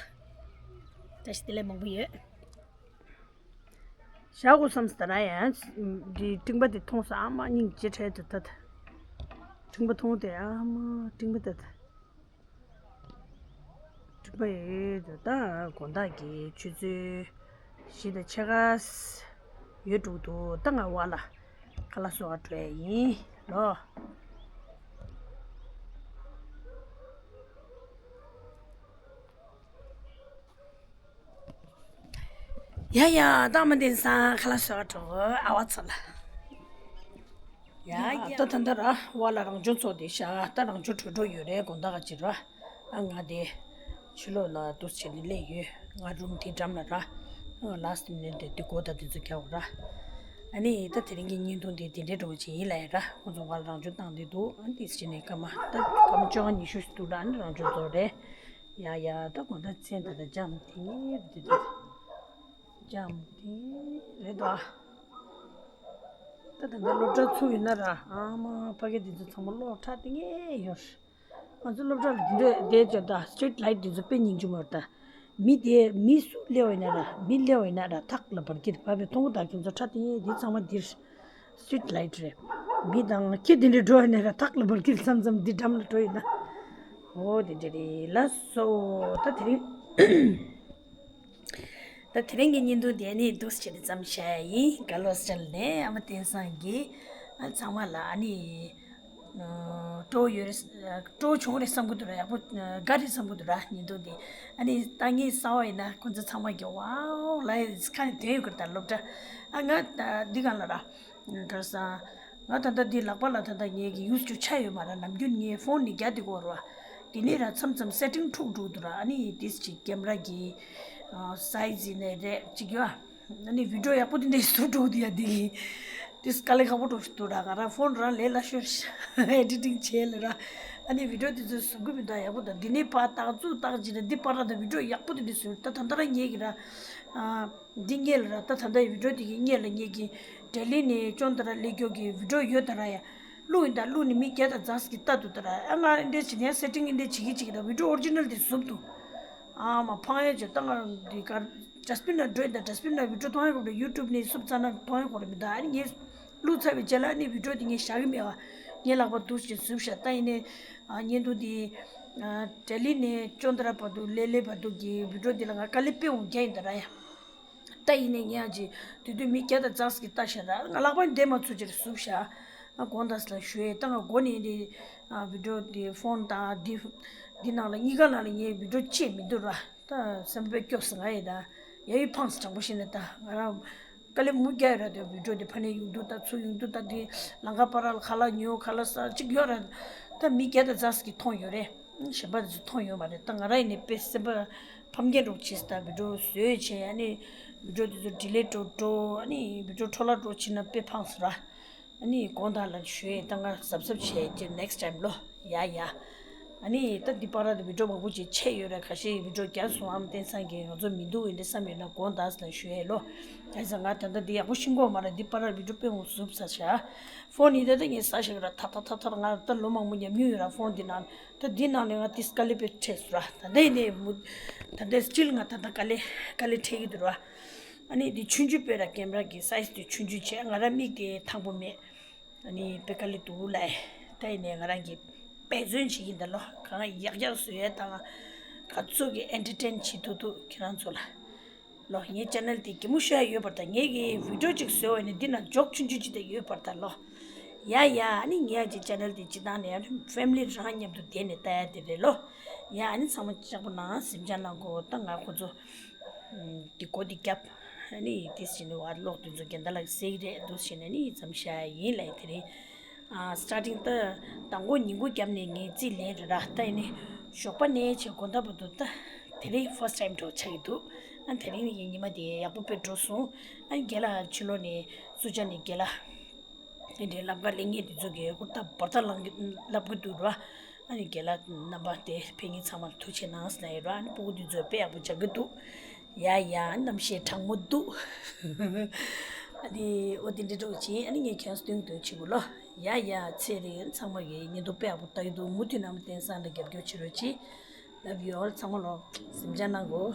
བཀྲ་ཤིས་བདེ་ལེགས་མང་པོ་ཡོད། བཞག་དགོས་བསམ་ཟེར་ན་ཡང་། འདི་སྤྲིན་པ་དེ་མཐོང་ས་ཨ་མ་སྙིང་རྗེ་བྲལ་འདུག་ད་ད་སྤྲིན་པ་མཐོང་དེ་ཨ་མ་སྤྲིན་པ་ད་ད་སྤྲིན་པ་ཡོད་འདུག་ད་དགོང་དག་གི་ཆུ་ཚོད་བཞི་དང་ཕྱེད་ཀ་ཡོད་འགྲོ་འདུག་ད་ང་བ་ལ་ཁ་ལག་བཟོ་ག་འགྲོ་ཡ་ཡིན་ལོ། ཡ་ཡ། ད་མ་བསྟན་ས་ཁ་ལག་བཟོ་ག་འགྲོ། ཨ་བ་ཚོ་ལ། ཡ་ཡ། ད་ད་ད་ར་བ་ལ་རང་བྱུང་ཚོགས་དེ་བཞག་ད་རང་བྱུང་གྲོས་གྲོགས་ཡོད་རེད། དགོང་དག་ག་ཅི་ར། ཨ་ང་དེ་ཕྱི་ལོགས་ལ་འདུག་བྱས་ནས་སླེབས་ཡོད། ང་རུམ་དེ་འགྲམ་ལ་ར། ཨ་ལ་སི་ཊི་མི་ནིཊ་དེ་དུས་འགོ་ད་དེ་ཚོ་རྒྱག་འོ་ར། ཨ་ནི་ད་དེ་རིང་གི་བརྙན་ཐུང་དེ་དེ་འདྲའི་འགྲོ་བྱེད་ཡིན་ལ་ཡ་ར། ཁོང་ཚོ་བ་ལ་རང་བྱུང་བཏང་དེ་འདུག་ཨ་འདི་བྱས་ནས་སྐར་མ་ད་སྐར་མ་བཅོ་ལྔ་ཉི་ཤུ་ཞིག་འདུག་ར། ཨ་ནི་རང་བྱུང་ཚོགས་རེད། ཡ་ཡ། ད་དགོང་དག་མཚན་ད་ལྟ་འཇམ་ཐིང་ངེ་རེད་དེ། འཇམ་ཐིང་རེད་དོ། ད་ད་ལྟ་སློབ་གྲྭ་ཚུགས་ཡིན་ན་ར། ཨ་མ་ཕ་གི་དེ་ཚོ་ཚང་མ་སློབ་གྲྭ་དེ་ངེས་ཡོད་རེད། ང་ཚོ་སློབ་གྲྭ་ལ་དེ་འདྲ་བསྡད་ཅོག་ད་སི་ཊི་རིཊ་ལའིཊ་དེ་ཚོ་དཔེ་སྙིང་རྗེ་མོ་རེད་ད། མི་དེ་མི་སུ་སླེབས་ཡིན་ན་ར། མི་སླེབས་ཡིན་ན་ར་ཐག་ལ་བར་གྱིར་བབས་པའི་མཐོང་གོ་ད་ཁྱེད་ཚོ་ཁྲ་དེ་ངེས་དེ་ཚང་མ་འདིར། སི་ཊི་རིཊ་ལའིཊ་རེད། མི་དང་ཁྱི་དེ་འདྲ་འགྲོ་ཡ་ནས་ར་ཐག་ལ་བར་གྱི་མཚམས་མཚམས་འདི་འགྲམ་ལ་འགྲོ་ཡིན་ན། འོ་དེ་འདྲ་རེད་ལགས་སོ། ད་དེ་རིང་། ད་དེ་རིང་གི་བརྙན་ཐུང་དེ་ནི་འདུག་སེ་བྱས་ནས་མཚམས་བཞག་ཡ་ཡིན། དགའ་ལོ་སྤྲེལ་ནས་ཨ་མ་བསྟན་སངས་ཀྱིས་ཨ་ཚང་མ་ལ་ཨ་ནི། སྤྲོ་ཡོད་རེད། སྤྲོ་བྱུང་རེད་བསམ་གི་འདུག་ར། ཡག་པོ་དགའ་རེད་བསམ་གི་འདུག་ར། བརྙན་ཐུང་དེ་ཨ་ནི་ལྟ་མཁན་གསར་པ་ཡིན་ན་ཁོ་ཚོ་ཚང་མ་གི་ཝའོ་ལབ་ཡ་ཁ་ནས་དོན་ཡོད་གི་རེད་ད་སློབ་གྲྭ། ཨ་ང་འདི་གང་ལ་ར། ག་རེ་ཟ། ང་ད་ལྟ་འདི་ལག་པ་ལ་ད་ལྟ་ངེད་ཀྱི་ཡུ་ཊུབ་ཆ་ཡོད་མ་རེད། ནམ་རྒྱུན་ངས་ཕོན་ནས་རྒྱག་བསྡད་ཀྱི་ཡོད་རེད་བ། དེ་ནས་ར་མཚམས་མཚམས་སེ་ཊིང་འཁྲུག་འགྲོ་འདུག་ར། ཨ་ནི་དེ་ཅིག་ཀེམ་ར་གི་སའི་ཛི་ཡིན་ནའི་རེད་ཅིག་ཡོད། ཨ་ནི་བི་ཌིའོ་ཡག་པོ་དེ་འདྲ་བཟོ་འགྲོ་འདུག་ཡ། དེ་གི་དེ་དཀའ་ལས་ཁག་པོ་འགྲོ་བཞིན་འདུག་ར། ང་རང་ཕོན་རང་ལས་སླ་ཤོས་རེད། ཨེ་ཌི་ཊིང་བྱས་ལ་ར། ཨ་ནི་བི་ཌིའོ་དེ་ཚོ་བཟོ་གི་མི་འདུག་ཡག་པོ་དང་དེ་ནས་ཕར་ཏག་ཏག་ཏག་ཅིག་ར། འདི་པར་ར་དང་བི་ཌིའོ་ཡག་པོ་དེ་འདྲ་བཟོས། ད་ད་ལྟ་ར་ངེད་ཀྱི་ར། འདི་ངེད་ལ་ར། ད་ད་ལྟ་བི་ཌིའོ་དེ་གི་ངེད་ལ་ངེད་ཀྱི་ལྡི་ལི་ནས་ཅོན་ཏ་ར་སླེབས་རྒྱུ་གི་བི་ཌིའོ་ཡོད་ད་ར་ཡ། བླུགས་ཡིན་ད་བླུགས་ནས་མི་བརྒྱ་དང་ཙམ་ཞིག་ལྟ་འདུག་ད་ར། ཨ་ང་འདི་བྱེད་ཡ་སེ་ཊིང་འདི་བྱེད་ཀྱི་བྱེད་ཀྱི་ད་བི་ཌིའོ་ཨོ་རི་ཇི་ནལ་དེ་བཟོས་འདུག་ཨ་མ་ཕངས་ཡ་བྱས། ད་ང་འདི་གར་ཌ་སི་པིན་ན་འགྲོ་ཡིན་ད། ཌ་སི་པིན་ན་བི་ཌིའོ་མཐོང་ཡ་གོ་རེད། ཡུ་ཊུབ་ནས་བཟོས་ཚར་ན་མཐོང་ཡ་གོ་རེད་མི་ད། ཨ་ནི་ངས་བླུགས་ཚར་བའི་རྗེས་ལ་ཨ་ནི་བི་ཌིའོ་དེ་ངས་བཞག་གི་མེད་བ། ངའི་ལག་པ་འདུག་སེ་བཟོས་ཤག་ད་ཡིན་ནའི་ཨ་བརྙན་ཐུང་འདི་ལྡི་ལི་ནས་ཅོན་ཏ་ར་བར་དུ་སླེབས་སླེབས་བར་དུ་གི་བི་ཌིའོ་འདི་ལ་ང་དཀའ་ལས་དཔེ་མང་པོ་རྒྱག་ཡིན་ད་ར་ཡ། ད་ཡིན་ནའི་ངས་ཨ་ཅེ་དེ་དུས་མི་བརྒྱ་དང་ཙམ་ཞིག་ལྟ་ཤག་ར། ང་ལག་པ་བདེ་མ་ཚུགས་ཅེར་བཟོས་ཤག་ཨ་དགོངས་དག་ལ་ཞུ་ཡས། ད་ང་མགོ་ནས་འདི་ཨ་བི་ཌིའོ་འདི་ཕོན་དང་འདི་འདི་ནང་ལ་གཉིས་ཀ་ནང་ལ་ངས་བི་ཌིའོ་བཅད་མི་འདུག་ར། ད་སེམས་པ་སྐྱོ་སོང་ང་ཡིན་ད། ཡ་ཡི་ཕངས་སོང་དྲང་པོ་བཤད་ན། ད་ང་རང་དཀའ་ལས་མང་པོ་རྒྱག་ཡོད་ར། དེ་བི་ཌིའོ་འདི་ཕར་ནས་ཡོང་དུས་ད་ཚུར་ཡོང་དུས་ད་འདི་ལམ་ཁ་བར་ལ་ཁ་ལག་ཉོ་ཁ་ལག་ཟ་ཅིག་ཡོད་ར། ད་མི་བརྒྱ་དང་ཙམ་ཞིག་གིས་མཐོང་ཡོད་རེད། གཞན་པ་དེ་ཚོ་མཐོང་ཡོད་མ་རེད། ད་ང་རང་ཡིན་ནའི་དཔེ་སེམས་པ་ཕམ་རྒྱག་འདྲ་བྱས། ད་བི་ཌིའོ་བཟོས་བྱས་ཨ་ནི་བི་ཌིའོ་དེ་ཚོ་ཌི་ལིཊ་འགྲོ་འགྲོ་ཨ་ནི་བི་ཌིའོ་འཕྲོ་བརླག་འགྲོ་བྱས་ན་དཔེ་ཕངས་སོང་ར། ཨ་ནི་དགོངས་དག་ལ་ཞུ་ཡས། ད་ང་གཟབ་གཟབ་བྱས་ཀྱི་ནེག་སི་ཊི་ཊེམ་ལོ། ཡ་ཡ། ཨ་ནི་ད་འདི་པར་ར་དེ་བི་ཌིའོ་མང་པོ་ཅིག་ཆད་ཡོད་རེད། ཁ་ཤས་ཀྱིས་བི་ཌིའོ་བརྒྱབ་སོང་། ཨ་མ་བསྟན་སངས་ཀྱིས་ང་ཚོ་མི་འདུག་ཡིན་འདྲ་བསམ་ཡོད་ན་དགོངས་དག་ལ་ཞུ་ཡས་ལོ། ག་རེ་ཟ། ང་ད་ལྟ་འདི་ཡག་པོ་ཤེས་ཀྱི་ཡོད་མ་རེད། འདི་པར་ར་བི་ཌིའོ་དཔེ་མང་བཟོས་ཚར་ཤག་ཕོན་ཡིན་ད་ད་ངས་ཟ་ཤག་ར། ཐག་ཐག་ཐག་ང་ད་ལོ་མང་པོ་ཉམས་མྱོང་ཡོད་ར་ཕོན་འདི་ནང་། ད་འདི་ནང་ནས་ང་ཏིས་དཀའ་ལས་དཔེ་འཕྲད་སོང་ར། ད་ལྟ་ཡིན་ནའི་མུ་ད་ལྟ་སི་ཊིལ་ང་ད་ལྟ་དཀའ་ལས་དཀའ་ལས་འཕྲད་ཀྱི་འདུག་ར། ཨ་ནི་འདི་ཆུང་ཆུང་དཔེ་ར། ཀེམ་ར་གི་སའི་ཛི་དེ་ཆུང་ཆུང་བྱས། ང་རང་མིག་དེ་ཐང་པོ་མེད། ཨ་ནི་དཔེ་དཀའ་ལས་འདུག་ལབ། ད་ཡིན་ནའི་ང་རང་གིས་འབད་བརྩོན་བྱེད་ཀྱིན་ད་ལོ། གང་ཡག་ཡག་བཟོ་ཡས་དང་ག་ཚོད་ཀྱི་ཨེན་ཊར་ཊེན་བྱེད་ཐུབ་ཐུབ་ཁྱེད་རང་ཚོ་ལ། ལོ། ངའི་ཅེ་ནལ་དེ་གད་མོ་ཤོར་ཡ་ཡོད་པ་རེད་ད། ངེད་ཀྱིས་བི་ཌིའོ་གཅིག་བཟོས་པ་ཡིན་ན་འདི་ན་ཇོག་ཆུང་ཆུང་ཅིག་ད་ཡོད་པ་རེད་ད་ལོ། ཡ་ཡ། ཨ་ནི་ངའི་ཅེ་ནལ་དེ་སྤྱིར་བཏང་ནས་ཕེ་མི་ལི་རང་མཉམ་དུ་བསྡད་ནས་ལྟ་ཡ་དེ་རེད་ལོ། ཡ། ཨ་ནི་ཚང་མ་ཅག་པོ་ནང་གཟིམ་འཇག་གནང་གོ། ད་ང་ཁོ་ཚོ་གི་སྒོ་དེ་བརྒྱབ། ཨ་ནི་དེ་བྱས་ནས་བ་གློག་དེ་ཚོ་རྒན་ད་ལགས་ཟེར་གི་རེད། འདུག་བྱས་ནས་ནི་མཚམས་བཞག་ཡ་ཡིན་ལབ། དེ་རིང་ཨ་སི་ཊར་ཊིང་ད་མདང་དགོང་ཉིན་གུང་བརྒྱབ་ནས་ངས་རྩིས་ལེན་རེད་ར། ད་ཡིན་ནའི་ ཞོགས་པ་ནས་བྱས་དགོང་དག་བར་དུ་ད་དེ་རིང་first time འདྲ་བོ་ཆགས་ཀྱི་འདུག་ཨ་དེ་རིང་གི་ཉི་མ་དེ་ཡག་པོ་དཔེ་འགྲོ་སོང་། ཨ་རྒན་ལགས་ཕྱི་ལོགས་ནས་སུ་ཇ་ནས་རྒན་ལགས་དེ་འདྲའི་ལབ་ཀ་ལེན་མཁན་དེ་ཚོ་གིས་ཧུར་ཐག་འབོར་ཐག་ལངས་ཀྱི་ལབ་ཀྱི་འདུག་ར། ཨ་ནི་རྒན་ལགས་རྣམ་པ་དེ་ཕེབས་མཁན་ཚང་མར་ཐུགས་རྗེ་གནང་ཟེར་ཡོད་ར། ཨ་ནི་སྤུ་གུ་དེ་ཚོ་དཔེ་ཡག་པོ་སྦྱང་གི་འདུག་ཡ་ཡ། རྣམ་ཤེས་དྲང་མོ་འདུག་ཨ་ནི་འོ་དེ་འདྲ་འདྲ་བོ་བྱས། ཨ་ནི་ངས་ཁྱེད་ཚོ་སྟོན་གྱི་འདུག་བྱེད་དགོས་ལོ། ཡ་ཡ། ཚེ་རིང་ཚང་མ་གིས་ཉིན་ཐོ་དཔེ་ཡག་པོ་ལྟ་གི་འདུག་མུ་མཐུད་ནས་ཨ་མ་བསྟན་བཟང་ལ་རྒྱབ་སྐྱོར་བྱེད་རོགས་གྱིས། Love you all. ཚང་མ་ལོ་གཟིམ་འཇག་གནང་གོ།